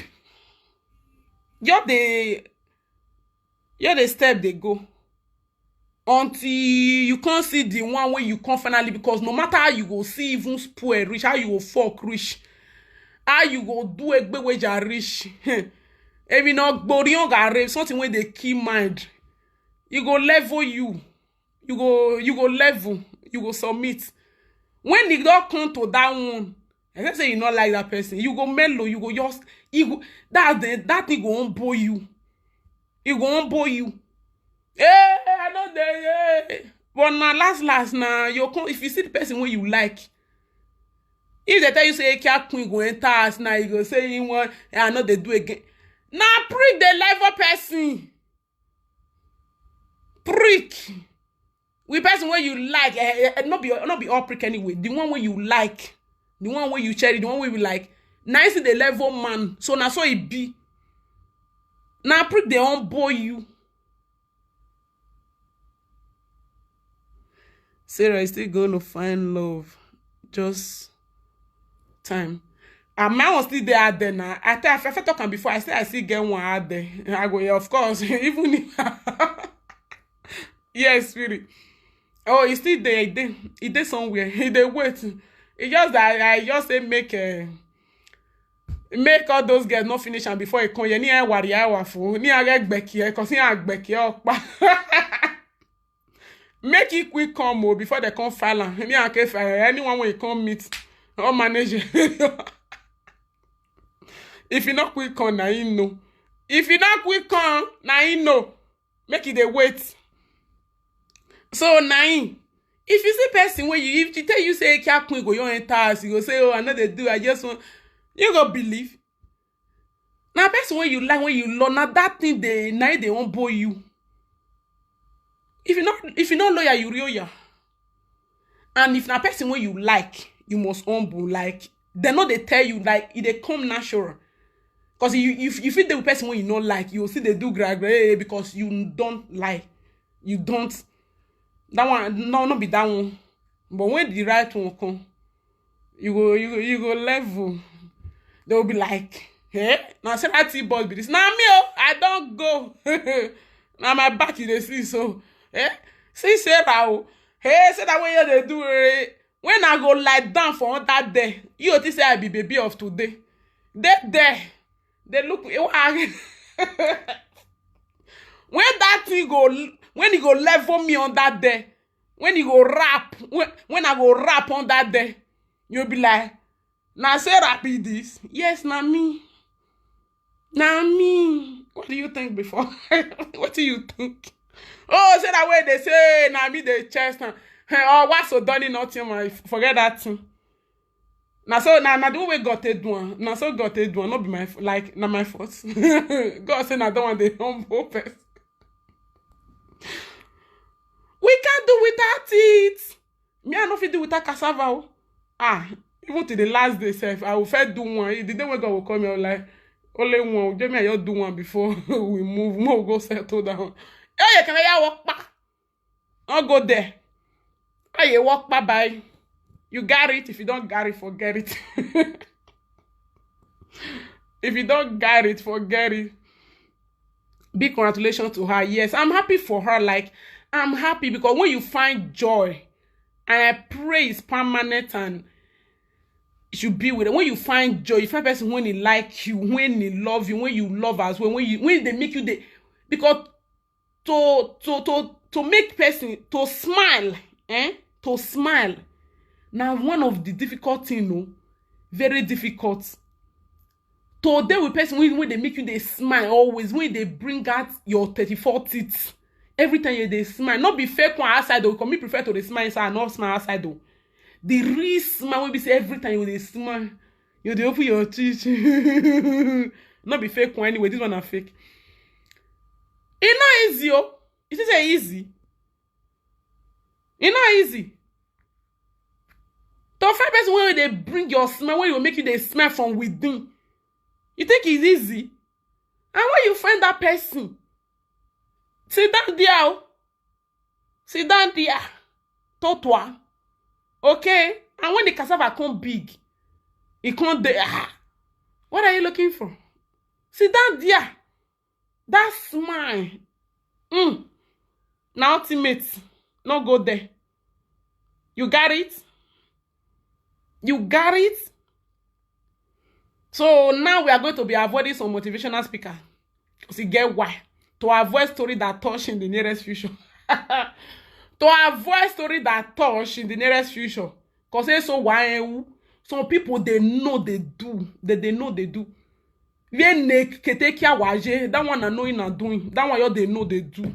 You're the, you're the step they go. Until you can't see the one where you can't finally, because no matter how you go see even spoil reach, how you go fuck reach, how you go do egbe wager reach, if you not gborion gare, something when they keep mind, you go level you, you go, you go level, you go submit. When they don't come to that one, I can say you not like that person. You go mellow, you go just, you go, that the, that thing go humble you. It go humble you. Hey, I know the, hey. But now last last now, you come, if you see the person where you like, if they tell you say Akia Queen go enter us now, you go say you want, "I know they do again." Now prick the level person. Prick. With person where you like, eh, eh, eh, not be, not be all prick anyway. The one where you like, the one where you cherish, the one where you like. Nice the level man. So now so it be. Now prick they humble you. Sarah is still going to find love. Just time. And my one still there out there now. I tell, I first talk am before. I say I still get one out there. I go, yeah, of course. Even if, yes, spirit. Oh, he still there. He dey, he dey somewhere. He dey wait. He just that I, I just say make uh, make all those girls not finish and before he come here. Ni I worry, I wa fu. Ni I get back here, 'cause ni I back here. Make it quick come, oh, before they come file am. Me, I can file anyone when you come meet or manage it. If you not quick come, na him know. If you not quick come, na him know. Make it dey wait. So na him. If you see person when you, if you tell you say Akia Queen go your enter house, you go say, "Oh, I know they do. I just want." You go believe. Now person when you like, when you love, now that thing they, now they won't bore you. If you not, if you not loyal, you real ya. And if na person when you like, you must humble. Like, they know they tell you, like, if they come natural. 'Cause you, if, if you deal with person when you not like, you will see they do gra gra, eh, because you don't lie. You don't. That one, no, not be that one. But when the right one come, you go, you go, you go level. They will be like, "Eh? Now say that T-boss be this. Now me, oh, I don't go." Now my back you dey see so. Eh? See Sarah, oh. Hey, say that way you dey do, eh? When I go lie down for that day, you think say I be baby of today. They there. They look me. When that thing go, when he go level me on that day, when he go rap, when, when I go rap on that day, you'll be like, "Now Sarah be this?" Yes, na me. Na me. What do you think before? What do you think? Oh, say that way they say, "Na me the chest." And, hey, oh, what's so done nothing, my, forget that thing. Now so, now, now the way God take do am. Now so God take do am. Not be my f-, like, not my fault. God say, "Na that one dey humble person." We can't do without it. Me, I no fit do without cassava, oh. Ah, even to the last day sef, I will first do one. The day when God will call me, I will like, "Only one. Give me, I just do one before we move. More go settle down." Hey, you can hear what? I'll go there. How you walk bye bye? You got it. If you don't got it, forget it. If you don't got it, forget it. Big congratulations to her. Yes, I'm happy for her. Like, I'm happy because when you find joy, and I pray it's permanent and you should be with it. When you find joy, you find person when he like you, when he love you, when you love as well, when you when they make you the because to to to to make person to smile, eh? To smile. Now one of the difficult thing, no, very difficult. To dey with person when, when they make you they smile always, when they bring out your thirty-four teeth. Every time you they smile, not be fake one outside though. Come me prefer to the smile inside, not smile outside though. The real smile will be say every time you they smile, you they open your teeth. Not be fake one anyway. This one are fake. It's not easy, oh. It is easy. It's not easy. To find person when they bring your smile, when you make you they smile from within. You think it's easy? And when you find that person, sit down there, oh. Sit down there. Totwa. Okay? And when the cassava come big, it come there. Ah, what are you looking for? Sit down there. That smile. Mm. Now ultimate. Not go there. You got it? You got it? So now we are going to be avoiding some motivational speaker. Because you get why. To avoid story that touch in the nearest future. To avoid story that touch in the nearest future. Because it's so why some people they know they do. They, they know they do. Where Nick Ketekia Waje, that one I know in a doing. That one you they know they do.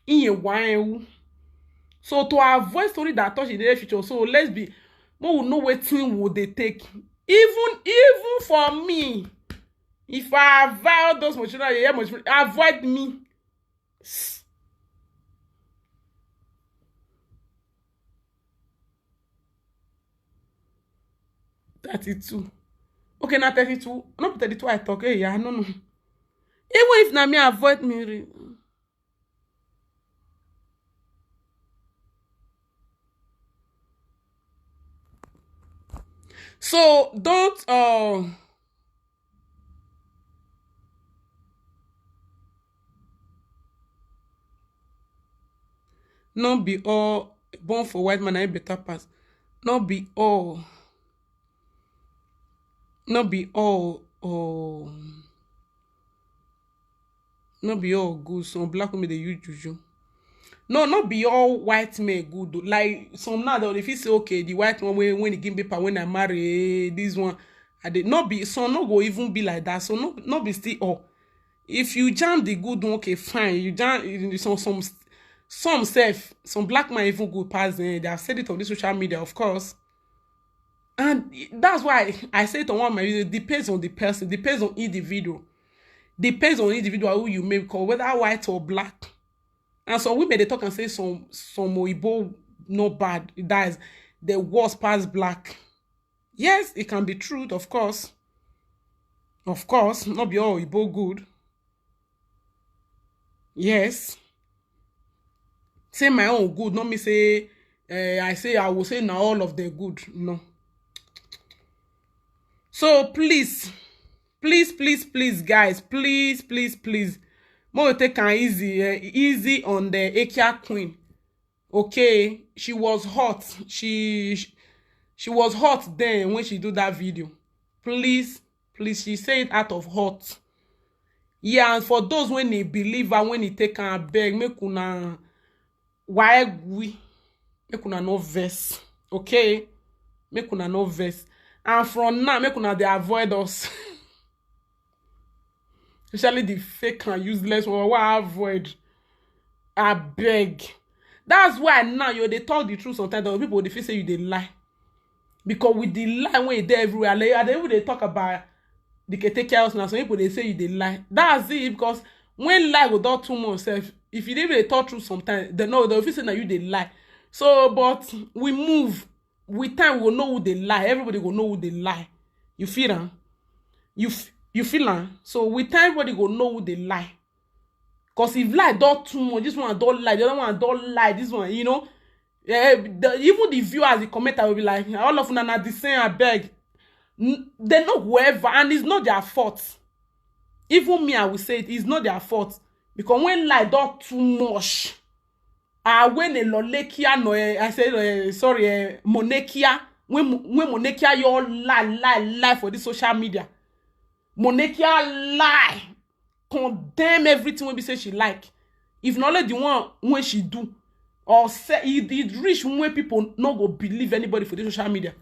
In a while. So to avoid story that touch in the future. So let's be more will know what thing would they take. Even even for me, if I avoid those motivational, yeah, motivational, avoid me. Thirty-two. Okay, now thirty-two. Not thirty-two I talk. Hey, yeah, no, no. Even if na me avoid me. Re- so don't uh no be all born for white man na better pass. No be all. No be all. Oh. No be all good. Some black women they use juju. No, not be all white men good though. Like some now they feel say okay, the white one when when he give paper when I marry eh, this one, I did not be some no go even be like that. So no, not be still all. If you jam the good one, okay, fine. You jam some some some self, some black man even good pass them. They have said it on this social media, of course. And that's why I say it on one of my videos, depends on the person, depends on individual. Depends on individual who you make call, whether white or black. And some women they talk and say some some Oyibo not bad. That is the worst past black. Yes, it can be true, of course. Of course, not be all Oyibo good. Yes. Say my own good, not me say uh, I say I will say now all of the good. No. So please, please, please, please, guys, please, please, please, more take an easy, uh, easy on the Akia Queen. Okay, she was hot. She she was hot then when she do that video. Please, please, she say it out of hot. Yeah, and for those when they believe her, when they take her beg, make una why we make una no vex, okay? Make una no vex. And from now, make una they avoid us. Especially the fake and useless one. Why avoid? I beg. That's why now you they talk the truth sometimes. The people they feel say you they lie. Because with the lie when you there everywhere, like, they even they talk about the caretaker house now. Some people they say you they lie. That's it because when lie go down too much self, if you didn't really talk truth sometimes, they know they feel say now you they lie. So, but we move. With time we will know who they lie. Everybody will know who they lie. You feel am? You f- you feel am? So with time everybody will know who they lie. Cause if lie don't too much, this one don't lie, the other one don't lie, this one, you know, Eh, the, even the viewers, the commenter will be like, "All of una na the same, I beg." N- they know whoever, and it's not their fault. Even me, I will say it, it's not their fault. Because when lie don too much, ah, when a Lolekia, no, eh, I say, eh, sorry, eh, Monekia, when, when Monekia, your lie, lie, lie for the social media. Monekia lie, condemn everything wey be say she like. If na only the one wey she do, or say, e, e reach when people no go believe anybody for the social media.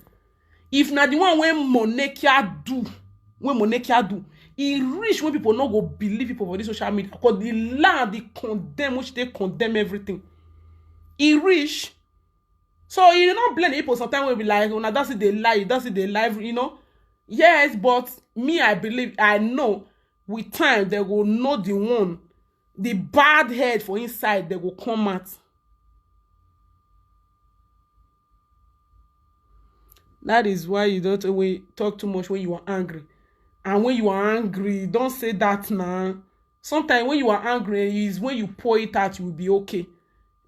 If na the one wey Monekia do, wey Monekia do, e reach when people no go believe people for the social media. Because the lie, the condemn, which they condemn everything. E reach. So you no blame the people sometimes wey be like, "Una don see the lie, you don see the lie," you know. Yes, but me, I believe, I know with time they go know the one, the bad head for inside, they go come out. That is why you don't always talk too much when you are angry. And when you are angry, don't say that now. Sometimes when you are angry, is when you pour it out, you will be okay.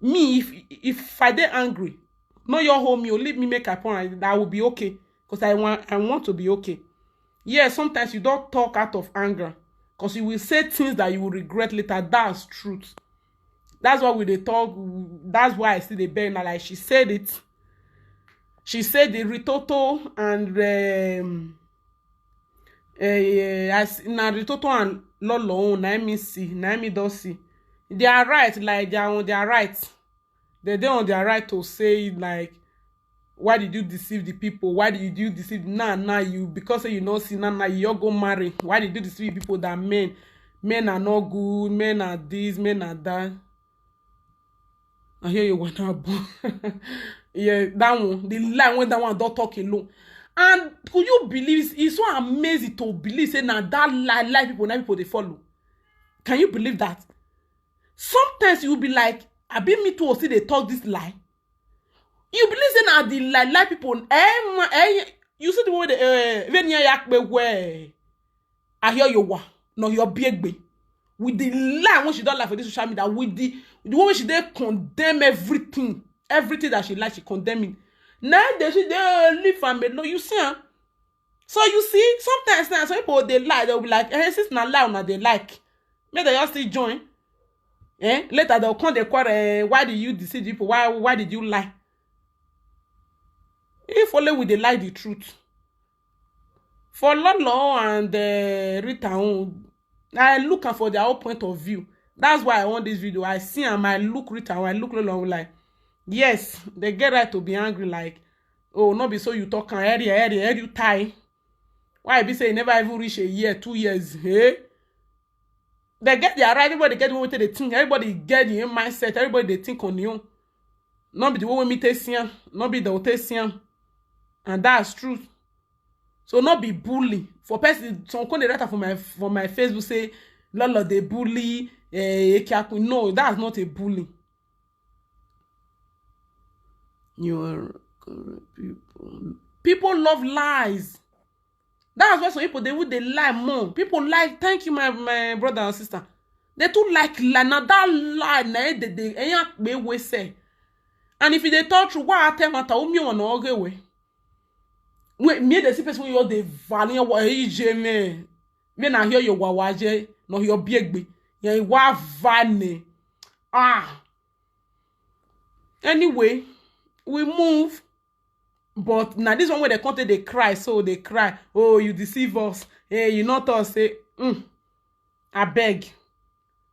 Me, if, if I dey angry, no, your home, you leave me, make I pour, I, I will be okay. Because I want, I want to be okay. Yeah, sometimes you don't talk out of anger. Because you will say things that you will regret later. That's truth. That's why we dey talk. That's why I still dey beg now. Like she said it. She said the Ritoto and, um, eh, as na Ritoto and Lolo own, na me see, na me don see. They are right, like, they are on their right. They dey on their right to say, like, "Why did you deceive the people? Why did you deceive now? Now you, because say you no see now, now you all go marry. Why did you deceive people that men, men are not good, men are this, men are that?" I hear you when I born. Yeah, that one, the lie when that one don't talk alone. And could you believe, it's, it's so amazing to believe say now that lie, lie people, now people they follow. Can you believe that? Sometimes you will be like, "I be me too, see they talk this lie." You believe say now the lie, lie people, eh, ma- eh, you see the way the, eh, when you yak be where I hear you wa, no, your big be. With the lie when she don't lie for this social media, with the, the way she dey condemn everything, everything that she like, she condemn it. Now they see they leave and no, you see, huh? So you see, sometimes now some people they lie, they'll be like, "Eh, since na lie, una they like." May they just still join. Eh? Later they'll come, they quarrel, eh, "Why did you deceive people? Why, why did you lie?" If only we they lie the truth. For Lolo and, uh, Rita own, I look am for their own point of view. That's why I want this video. I see am, I look Rita own, I look Lolo own, like, yes, they get right to be angry, like, "Oh, no be so you talk am, area, area, area you tie. Why be say you never even reach a year, two years, eh?" They get their right, everybody get the way they think, everybody get the own mindset, everybody they think on their own. Not be the way we take see am, not be the take see am. And that's truth. So not be bully. For person, some come dey write am for my, for my Facebook say, "Lolo dey bully, eh, Ekiakun." No, that's not a bully. You are correct, people. People love lies. That's why some people they would they lie more. People like, thank you, my, my brother and sister. They too like lie. Now that lie, na they they eh, they we say. And if they talk true, why I tell matter? Umi on oge we. Wait, me the see person you the value what he me. Me na hear your wawaje, no your big be. Yeah, wa vane. Ah. Anyway, we move. But now this one where they come take, they cry, so they cry, "Oh, you deceive us. Hey, you not us." Say, mm, I beg.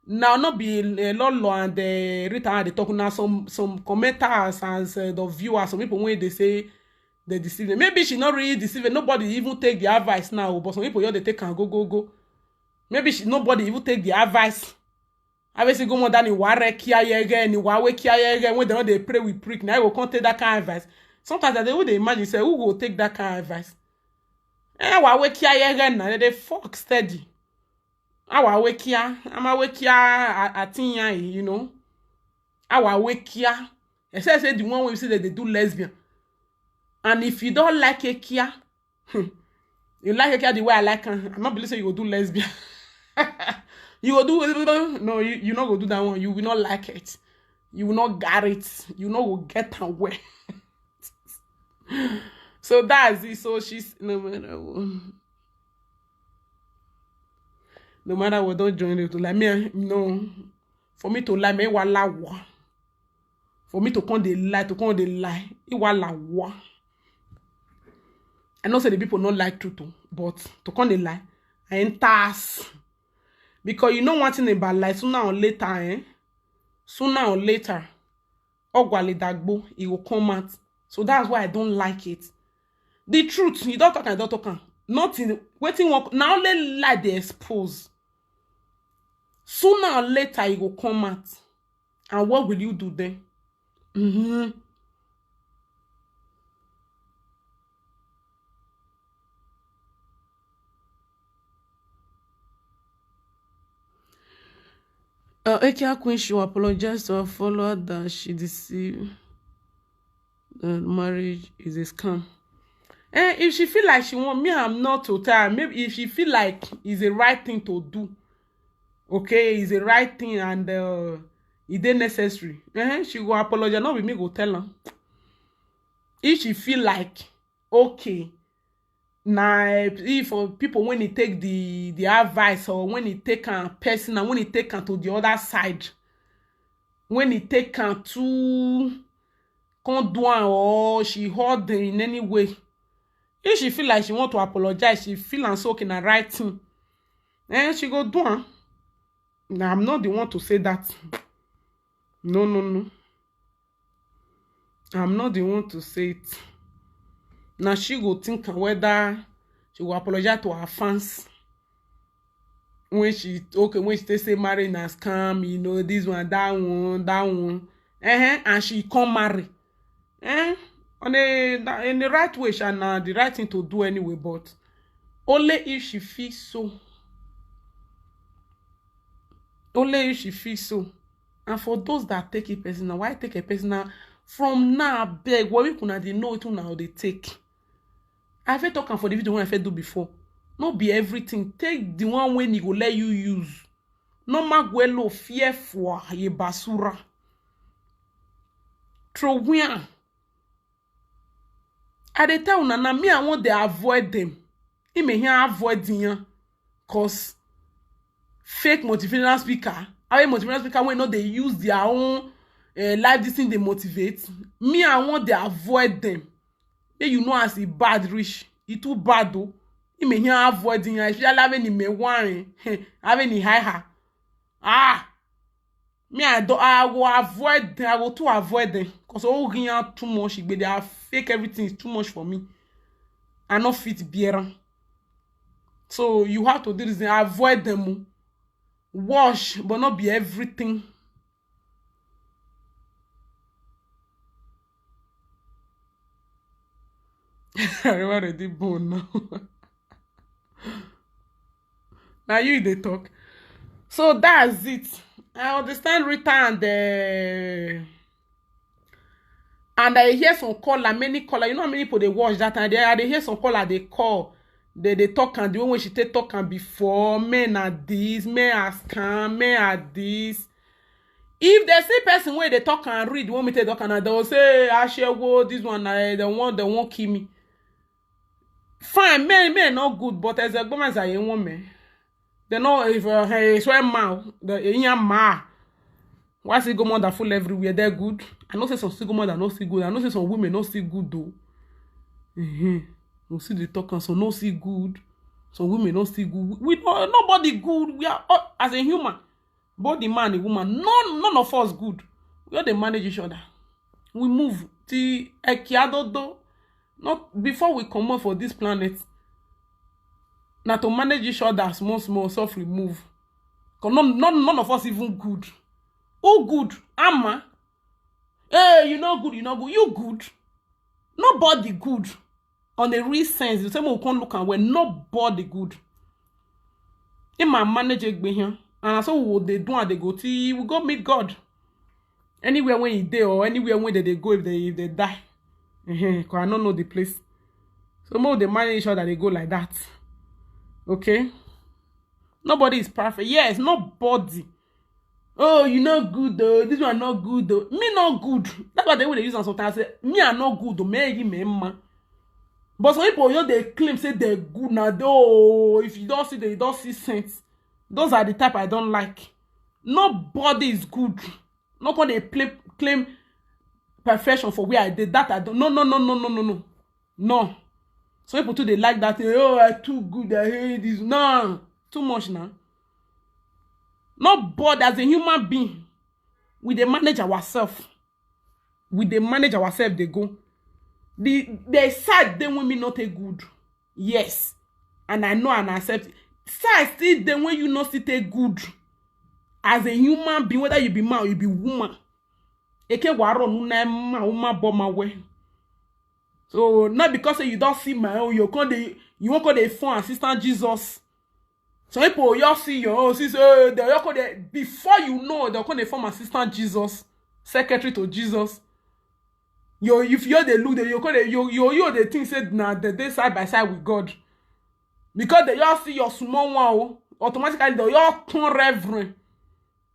Now not be, uh, Lolo and, uh, Rita and they talk now. Some, some commenters and, uh, the viewers, some people when they say they deceive them. Maybe she not really deceiving. Nobody even take the advice now, but some people, yeah, they take and go, go, go. Maybe she, nobody even take the advice. I will say, "Go more than ni ware kia yege, ni wawe kia yege." When they know they pray with prick, now I will come take that kind of advice. Sometimes I dey, who they imagine say, "Who go take that kind of advice?" Eh, wawe kia yege na, they fuck steady. Awa wekia, ama wekia, a- atinya, you know. Awa wekia. Except say the one wey say that they do lesbian. And if you don't like Ekia, you like Ekia the way I like her, I'm not believe say you go do lesbian. You go do, no, you, you not go do that one. You will not like it. You will not get it. You no go get am well. So that's it. So she's no matter what. No matter what, don't join it. Like me, no. For me to lie, me wala wa. For me to come dey lie, to come dey lie. Iwa la wa. I know say the people no like truth, oh, but to come dey lie, I enter ass. Because you know one thing about lie, sooner or later, eh? Sooner or later, Ogwale Dagbo, it will come out. So that's why I don't like it. The truth, you don't talk and don't talk am. Nothing, wetin work, na only lie dey expose. Sooner or later, it will come out. And what will you do then? Mm-hmm. Uh, Ekia Queen, she will apologize to her follower that she deceived. That marriage is a scam. And if she feel like she want me, I'm not to tell her. Maybe if she feel like it's the right thing to do, okay, it's the right thing and uh, it is necessary. Uh-huh, she go apologize. Not with me go tell her. If she feel like okay, na if for people when he take the the advice or when he take am personal, when he take am to the other side, when he take am too come do am or she hurt them in any way. If she feel like she want to apologize, she feel am so okay na right thing. Eh, she go do am. Now I'm not the one to say that. No, no, no. I'm not the one to say it. Now she go think am whether she go apologize to her fans. When she okay, when she take say marriage na scam, you know, this one, that one, that one. Uh-huh, and she come marry. Eh? On a in the right way, sha, na the right thing to do anyway, but only if she feel so. Only if she feel so. And for those that take it personal, why take a personal from now? Beg, what we could not know it now they take. I fit talk am for the video when I fit do before. No be everything. Take the one when he go let you use. No maguelo fear for ye basura. Throw where. I dey tell una na me I want dey avoid them. He may here avoid them, cause fake motivational speaker. Our motivational speaker when not they use their own uh, life this thing they motivate. Me I want dey avoid them. Make you know as e bad reach, e too bad o. He may here avoid him, especially having him a one, having him high her. Ah, me I do I go avoid them. I go to avoid them because oh here too much. But they are fake everything is too much for me. I not fit bear am. So you have to do this thing, avoid them o. Wash, but not be everything. I already bone now. Now you they talk. So that's it. I understand Rita and the and I hear some caller, many caller. You know how many people they watch that time? They I dey hear some caller they call. They they talk and the way when she take talk and before men are this, men are scam, men are this. If they see person where they talk and read, want me to talk and they will say, "Ashewo, this one, uh, they want, they won't kill me." Fine, men, men not good, but as a woman, as a young woman, they know if uh, hey, swear ma, the young ma. Why see go mother full everywhere? They're good. I know say some single mother not see good. I know say some women not see good though. Mm-hmm. We see the talk and some not see good. Some women not see good. We no nobody good. We are all, as a human, both the man and woman. None none of us good. We all dey manage each other. We move. Ti ekiadodo. Not before we come up for this planet. Now to manage each other small small, softly move. 'Cause none, none, none of us even good. Who good? Ama. Hey, you not good, you not good. You good? Nobody good. On the real sense, the same we can't look and where nobody good. In my manage it be here. And so we they do and they go till we go meet God. Anywhere when he dey or anywhere when they, they go if they if they die. Because I don't know the place. So more they manage each other, they go like that. Okay? Nobody is perfect. Yes, nobody. "Oh, you no good though, this one no good though." Me no good. That's why they will use am sometimes say, "Me I no good though, me you me man." But some people, you know, they claim say they're good now. Though if you don't see the, you don't see sense. Those are the type I don't like. Nobody is good. No come dey play, claim perfection for where I did. That I don't. No, no, no, no, no, no, no. No. Some people too, they like that thing. "Oh, I too good. I hate this." No, too much now. Nobody, as a human being, we dey manage ourselves. We dey manage ourselves. They go. The the side then when me not a good. Yes, and I know and accept it. Side still then when you not still take good as a human being, whether you be man or you be woman. Eke waro nuna ma uma boma we. So not because say you don't see my own, you can't dey, you won't call the phone assistant Jesus. Some people you see your own, see say, "Oh, they you call the," before you know, they call the form assistant Jesus, secretary to Jesus. You, if you dey look, you call the, you you you the thing said now that they side by side with God. Because they all see your small one, oh, automatically they all turn reverend.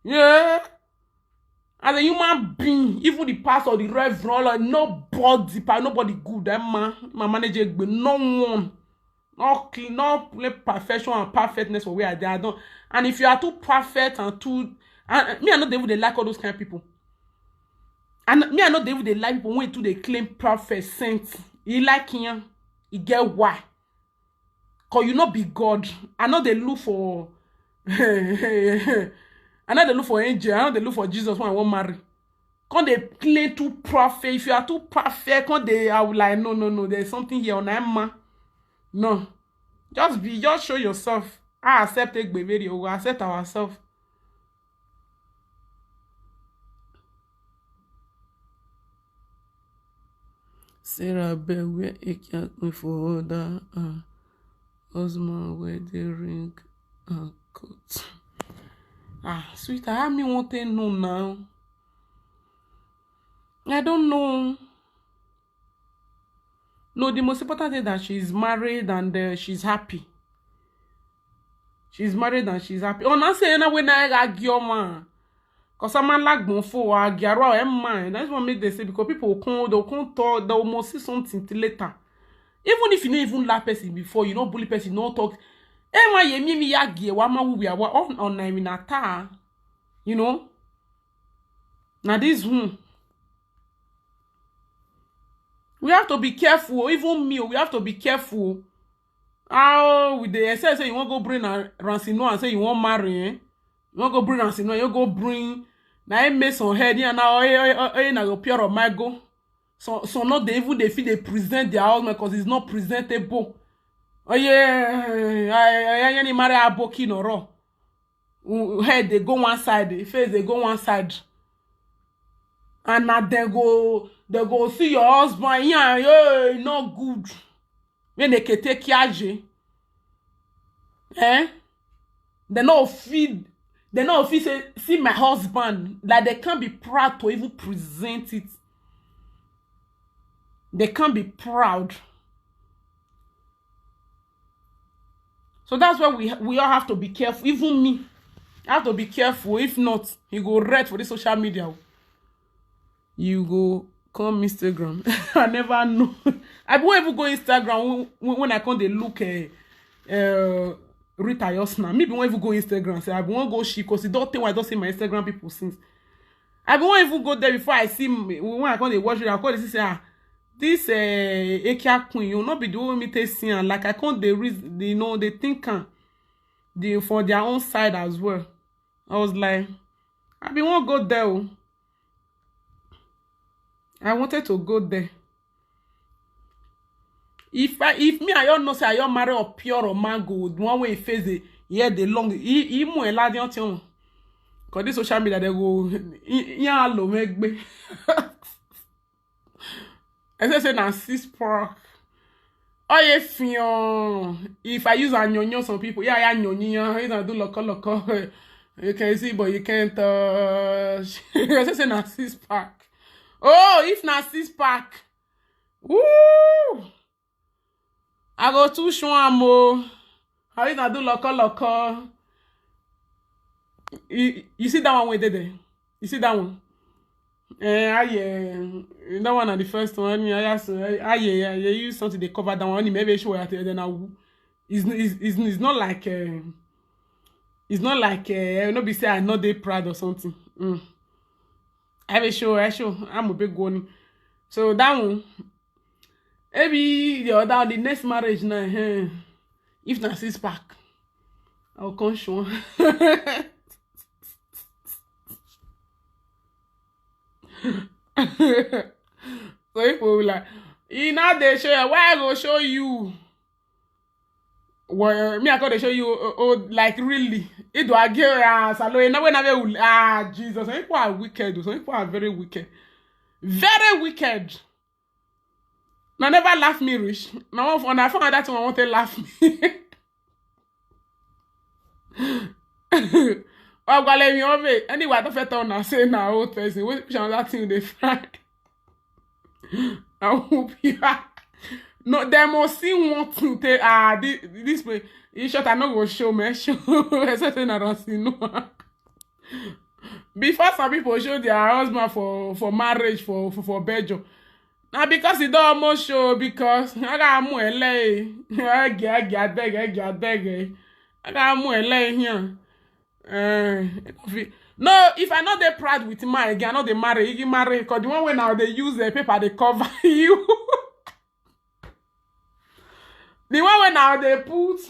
Yeah. As a human being, even the pastor, the reverend, like, nobody, pa- nobody good. That man, my manager, but no one, not clean, not play perfection and perfectness for where I dey. I don't. And if you are too perfect and too, and me, I know they would they like all those kind of people. And me, I know they would they like people when too they claim perfect saints. He like him, he get why. Cause you not be God. I know they look for. I know they look for angel. I know they look for Jesus when I want marry. Come they claim too perfect. If you are too perfect, come they, I will like, "No, no, no. There's something here on that man." No, just be, just show yourself. I accept it, baby. We accept ourselves. Sarah beg where Ekia queen for order her husband wedding ring and coat. Ah, sweetheart, how me want to know now? I don't know. No, the most important thing that she's married and uh, she's happy. She's married and she's happy. Oh, now say na when I argue, man. Cause I'm like for argue, man. That's what make they say, because people will come, they'll come talk, they'll must see something till later. Even if you never even laugh person before, you know, bully person, no talk. Eh, why you me me argue? Why ma we are on on na minata? You know. Now this hmm. We have to be careful. Even me, we have to be careful. How we dey say say you wan go bring a Ransino and say you wan marry, eh? You wan go bring Ransino, you go bring na him make some head here now. Eh, eh, eh, eh, na go pure of my go. So so not they even they feel they present their husband because it's not presentable. Oh yeah, I I I marry Aboki no raw. Head they go one side, the face they go one side. And now they go they go see your husband. Yeah, yeah, not good. When they can take care of you. Eh? They no feel they no feel say see my husband. Like they can't be proud to even present it. They can't be proud. So that's why we we all have to be careful. Even me, I have to be careful. If not, you go red for the social media. You go come Instagram. I never know. I won't even go Instagram when, when I come they look at uh, Rita Yosna. Maybe won't even go Instagram. Say I won't go she because it don't think I don't see my Instagram people since. I won't even go there before I see when I come they watch it. I call this say ah this uh, Ekia queen. You not be doing me tasting and like I can't they reason you know they think can they for their own side as well. I was like, I be won't go there. Oh. I wanted to go there. If I if me I don't know say I don't marry a pure or mango the one way face the yeah the long he he more la the ontion. Cause this social media they go yeah lo megbe. I say say na six pack. Oh yeah fion. If I use a nyonyo some people yeah yeah nyonyo. If I do loko loko. You can see but you can't touch. I say say na six pack. Oh if na six pack. Woo! I go too show am o. How you na do loko loko? You, you see that one wey dey there? You see that one? Eh, aye, that one na the first one. Aye, aye, aye, aye, use something dey cover that one. Maybe show it, then I will. It's, it's, it's, it's not like, uh, it's not like, uh, no be say I no dey proud or something. Mm. I will show, I show. I'm a big one. So that one, maybe the other, the next marriage now, eh, if na six pack, I'll come show. So people will like, e now dey show you. Why I go show you? Well, me, I go dey show you. Oh, oh, like, really? Ido age, ah, salo, you know, when I will, ah, Jesus. Some people are wicked. Some people are very wicked. Very wicked. Na never laugh me reach. Na one for, na for that one, I want to laugh me. Ogwale mi obe. Anyway, I don't fit tell now say na old person. Which, which another thing they find? I hope you are. No, they must see one thing. They, ah, this, this way. In short, I no go show me. Show. I say, say, na don't see no. Before some people show their husband for, for marriage for, for, for Belgium. Now because e don almost show, because I got more L A. I get, I get, I beg, I get, I beg. I got more L A here. Uh, no, if I not dey proud with mine again, I not dey marry. You marry because the one wey now they use the paper they cover you. The one wey now they put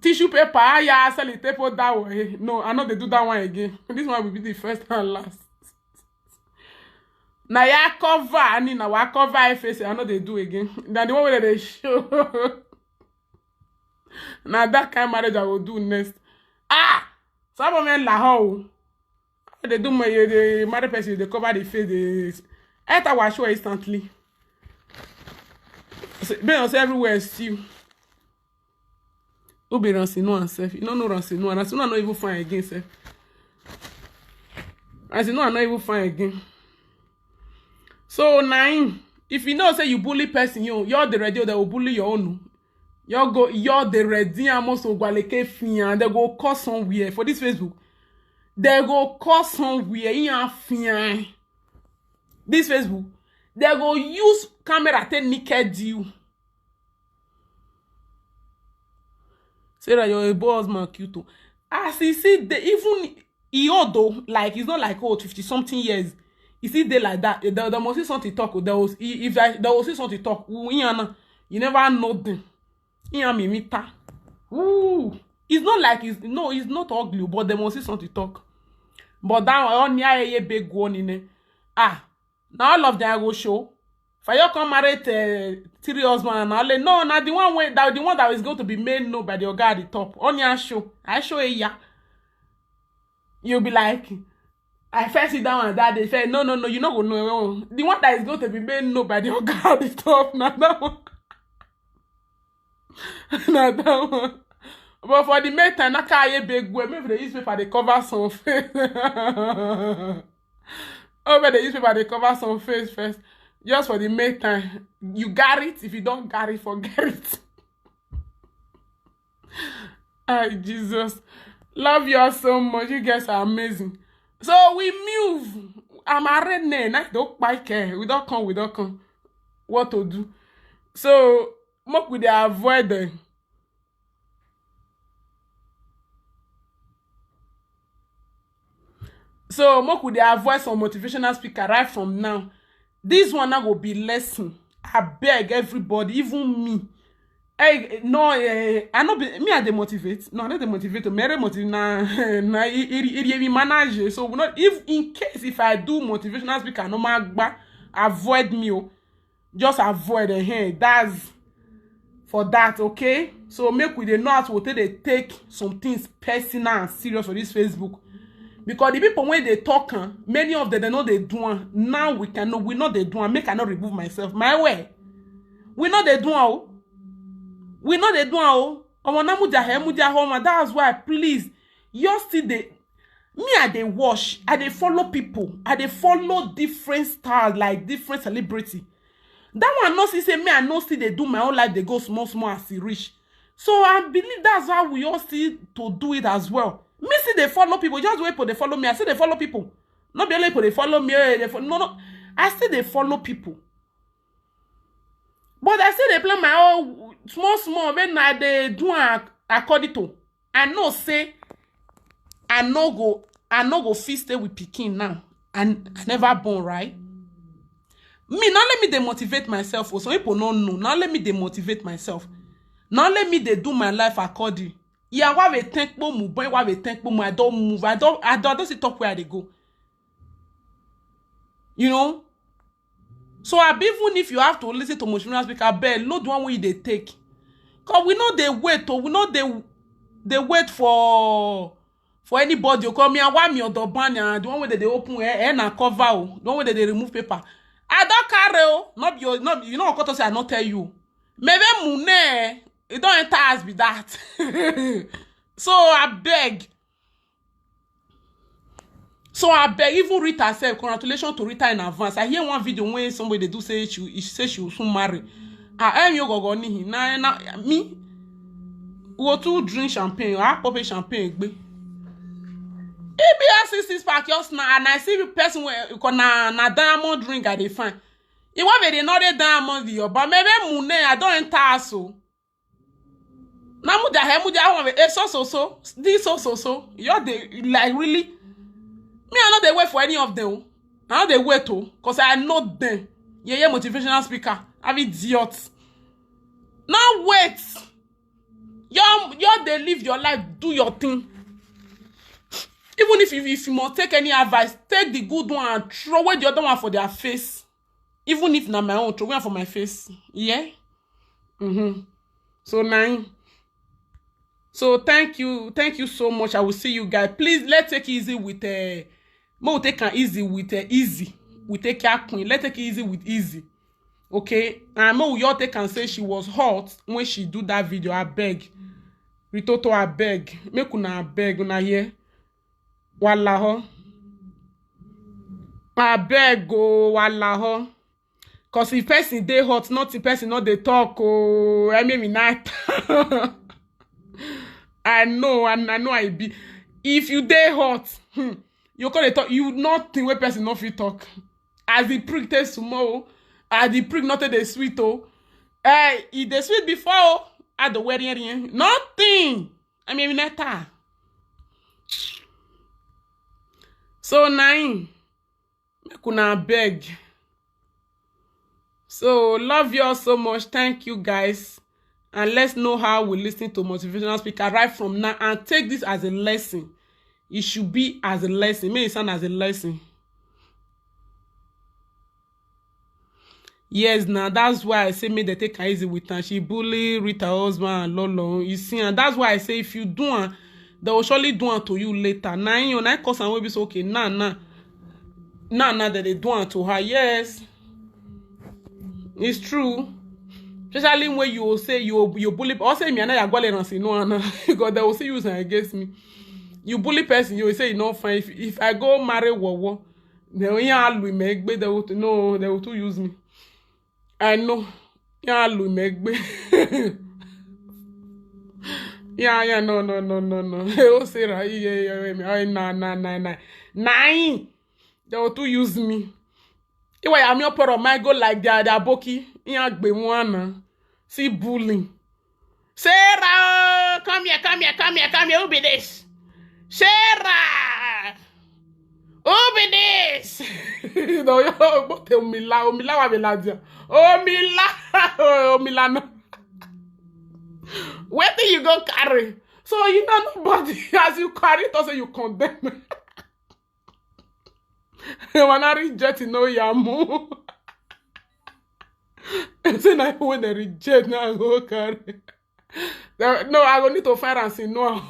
tissue paper, ah, yeah, sell it, tape that way. No, I know they do that one again. This one will be the first and last. Now ya cover, I mean, now I cover I face. I know they do again. Then the one where they show. Now that kind of marriage I will do next. Ah, some of men la how. They do my, the married person, they cover the face. They enter wash away instantly. Say, be on say everywhere still. Who be Ransinu and self? You no know Ransinu. Ransinu no even fine again, self. Ransinu no even fine again. So nine, if you know say you bully person, you, you're the radio that will bully your own. You go, you're the ready, I must go like a fian. They go call somewhere for this Facebook. They go call somewhere in a fian. This Facebook. They go use camera take naked you. Sarah, your boss man cute too. As he see, they even he old though, like, he's not like old, fifty something years. He see they like that. There, there must be something talk. There was, if I, there was something talk. Ooh, Iana, you never know them. Ian Mimita. Ooh, it's not like he's, no, he's not ugly, but there must be something talk. But that one, only I a big one in it. Ah, now all of them I go show. For you come married uh, three husband and all. No, not the one way that, the one that is going to be made known by the oga at the top. Only I show. I show a ya. You'll be like, I first sit down and that they say, no, no, no, you not go know. The one that is going to be made known by the oga at the top. Now that one. Now that one. But for the meantime, I can't big way. Maybe they use paper, they cover some face. Oh, but they use paper, they cover some face first. Just for the meantime. You got it. If you don't got it, forget it. Ay, Jesus. Love you all so much. You guys are amazing. So we move. I'm a red name. I don't quite care. We don't come, we don't come. What to do? So, make we dey avoid them. So, make we dey avoid some motivational speaker right from now. This one now go be lesson. I beg everybody, even me. Hey, no, eh, I no be me. I dey motivate. No, I no dey motivate. Mere motivate na na e e e dey manage. So we not, if in case if I do motivational speaker, no magba, avoid me. Oh. Just avoid the hand. That's for that, okay? So make we dey know how to take dey take some things personal and serious for this Facebook. Because the people when they talk, huh, many of them they know they do am. Now we can know we know they do am. Make I not remove myself. My way. We know they do am. Oh. We know they do am. Oh. Omo na muja he muja home. That's why please, you still dey me, I dey watch, I dey follow people, I dey follow different stars, like different celebrity. That one no see say me, I no still dey do my own life, they go small small as e reach. So I believe that's how we all still to do it as well. Me still dey follow people, just the way people dey follow me, I still dey follow people. No be only people dey follow me, eh, dey fo-, no, no, I still dey follow people. But I still dey plan my own small small, when I dey do am according to. I know say I no go, I no go fit stay with pikin now. And I never born, right? Me, now let me dey motivate myself. Oh, some people no know. Now let me dey motivate myself. Now let me dey do my life according. Yeah, why we think po mu boy, why we think po mu? I don't move. I don't, I don't, I don't see talk where they go. You know? So I be, even if you have to listen to motivational speaker, abeg, load one way they take. Cause we know they wait, oh, we know they, they wait for, for anybody. Oh, come here, why me or the banner? The one way that they open air, air na cover, oh, the one way that they remove paper. I don't carry, oh, not your, not, you know, what I say, I not tell you. Maybe Mune, it don't enter us be that. So I beg. So I beg, even Rita herself, congratulations to Rita in advance. I hear one video when somebody do say she, she say she will soon marry. I am your gogo nihi. Na, na, me, go to drink champagne. I pop a champagne. Gbe. E be a six, six pack, just now, and I see the person where you na, na diamond ring I dey find. You want me to know the diamond in your, but maybe Mune, I don't enter so. Na muja he muja one, eh, so, so, so, this, so, so, so. You're the, like, really? Me, I no dey wait for any of them. I no dey wait, oh, 'cause I know them. Yeah, yeah, motivational speaker. I'm idiot. Now wait. You're, you're dey live your life, do your thing. Even if, if, if you must take any advice, take the good one and throw away the other one for their face. Even if na my own, throw away for my face. Yeah? Mm-hmm. So nine. So thank you, thank you so much. I will see you guys. Please, let's take it easy with, uh, mo take am easy with, uh, easy. We take care queen. Let's take it easy with easy. Okay? And mo, we all take and say she was hot when she do that video. I beg. Ritoto, I beg. Make una beg, una hear. Walaho. I beg, oh, walaho. 'Cause if person dey hot, nothing person no dey talk, oh, I mean, me not. I know, I, I know I be. If you dey hot, hmm, you call it talk, you nothing where person no fit talk. As the prick taste tomorrow, as the prick not the sweet, oh. Eh, e dey sweet before, oh. I don't wear anything. Nothing. I mean, neta. So nine. Make una beg. So love you all so much. Thank you guys. And let's know how we listen to motivational speaker right from now and take this as a lesson. It should be as a lesson. May it sound as a lesson. Yes, now that's why I say make they take am easy with am. She bully Rita husband and Lolo. You see, and that's why I say if you do am, they will surely do am to you later. Now you na cause am wey be so okay. Now, now, now, now that they do am to her. Yes, it's true. Especially when you say you, you bully, or say me and I are going to no, because they will see you against me. You bully person, you will say you no fine. If, if I go marry Wowo, they will, yeah, I'll be make, but they will, no, they will too use me. I know. Yeah, I'll be make. Yeah, yeah, no, no, no, no, no. They will say, right, yeah, yeah, yeah, yeah, nah, nah, nah, nah. Nine. They will too use me. Iwa ya mi oporo my go like their, their boki. Yeah, gbe one. See bullying. Sarah, come here, come here, come here, come here. Who be this? Sarah! Who be this? No, you but Omila, Omila wa be la dia. Omila, Omila no. Where do you go carry? So you know nobody as you carry it, also you condemn. When I reject it, no yamu. Say na when they reject, now I go carry. No, I go need to fire and say no.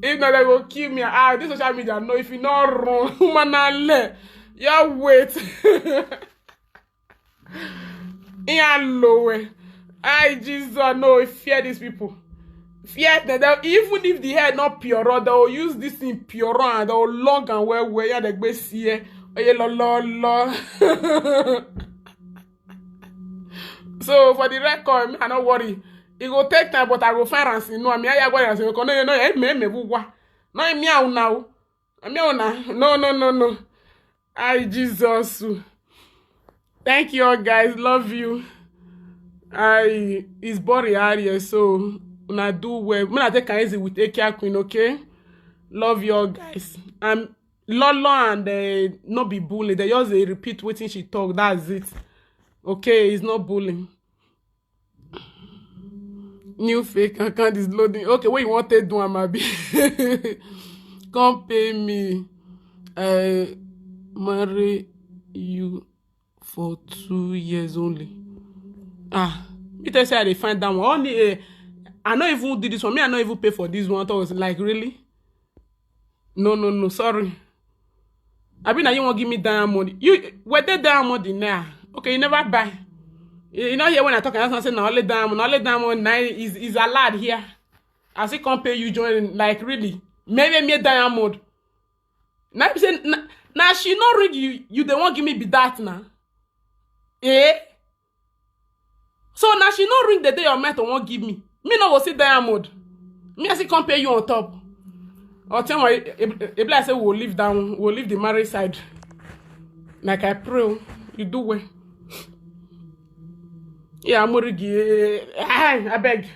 If not, they go kill me. Ah, this social media, no, if you not run, woman, I let you wait. Yeah, lower. I Jesus, no, fear these people. Fear them. They, even if the hair not pure, they will use this thing pure and they will long and well, well, yeah, they go see it. Oh, yeah, lo, lo, lo. So for the record, I no worry. E go take time, but I go find am. No, I mean, I go find am. No, no, no, me, me, who, wa. No, me, I now. I mean, I now. No, no, no, no. Ay, Jesus. Thank you all, guys. Love you. I is boring area, so una do well. When I take am easy with Akia Queen, okay? Love you all, guys. And Lolo and uh, no be bully. They just dey repeat wetin she talk. That's it. Okay, it's not bullying. New fake account is loading. Okay, what you want to do, Amabi? Come pay me. I marry you for two years only. Ah, me tell say I dey find that one. Only uh, I no even do this one. Me, I no even pay for this one. I was like, really? No, no, no. Sorry. I mean, you won't give me diamond. You where the diamond in there? Okay, you never buy. You, you know here when I talk, I say na only diamond, only diamond now is is allowed here. I say come pay you join, like, really? Maybe me diamond. Now you say now, now she no read you. You they won't give me be that now. Eh? So now she no ring the day your mentor won't give me. Me no go see diamond. Me I see come pay you on top. Or tell me, if I say we'll leave down, we'll leave the marriage side. Like I pray, oh, you do well. Yeah, I'm already. I beg.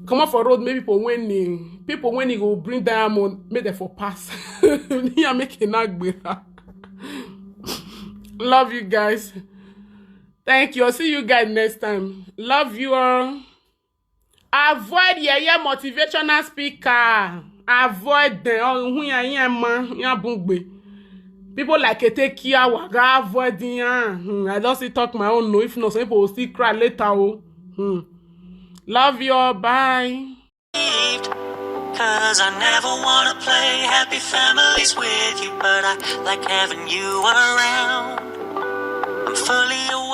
Come up for road, maybe people when people when he go bring diamond, make them for pass. Yeah, make it not better. Love you guys. Thank you. I'll see you guys next time. Love you all. Avoid yeye motivational speaker. Avoid them. Oh, who ya ya ma ya bungbe. People like Etekia Waga avoid them. Hmm, I don't see talk my own. No, if not, some people will still cry later. Oh. Hmm. Love you all. Bye. Cause I never wanna play happy families with you, but I like having you around. I'm fully aware.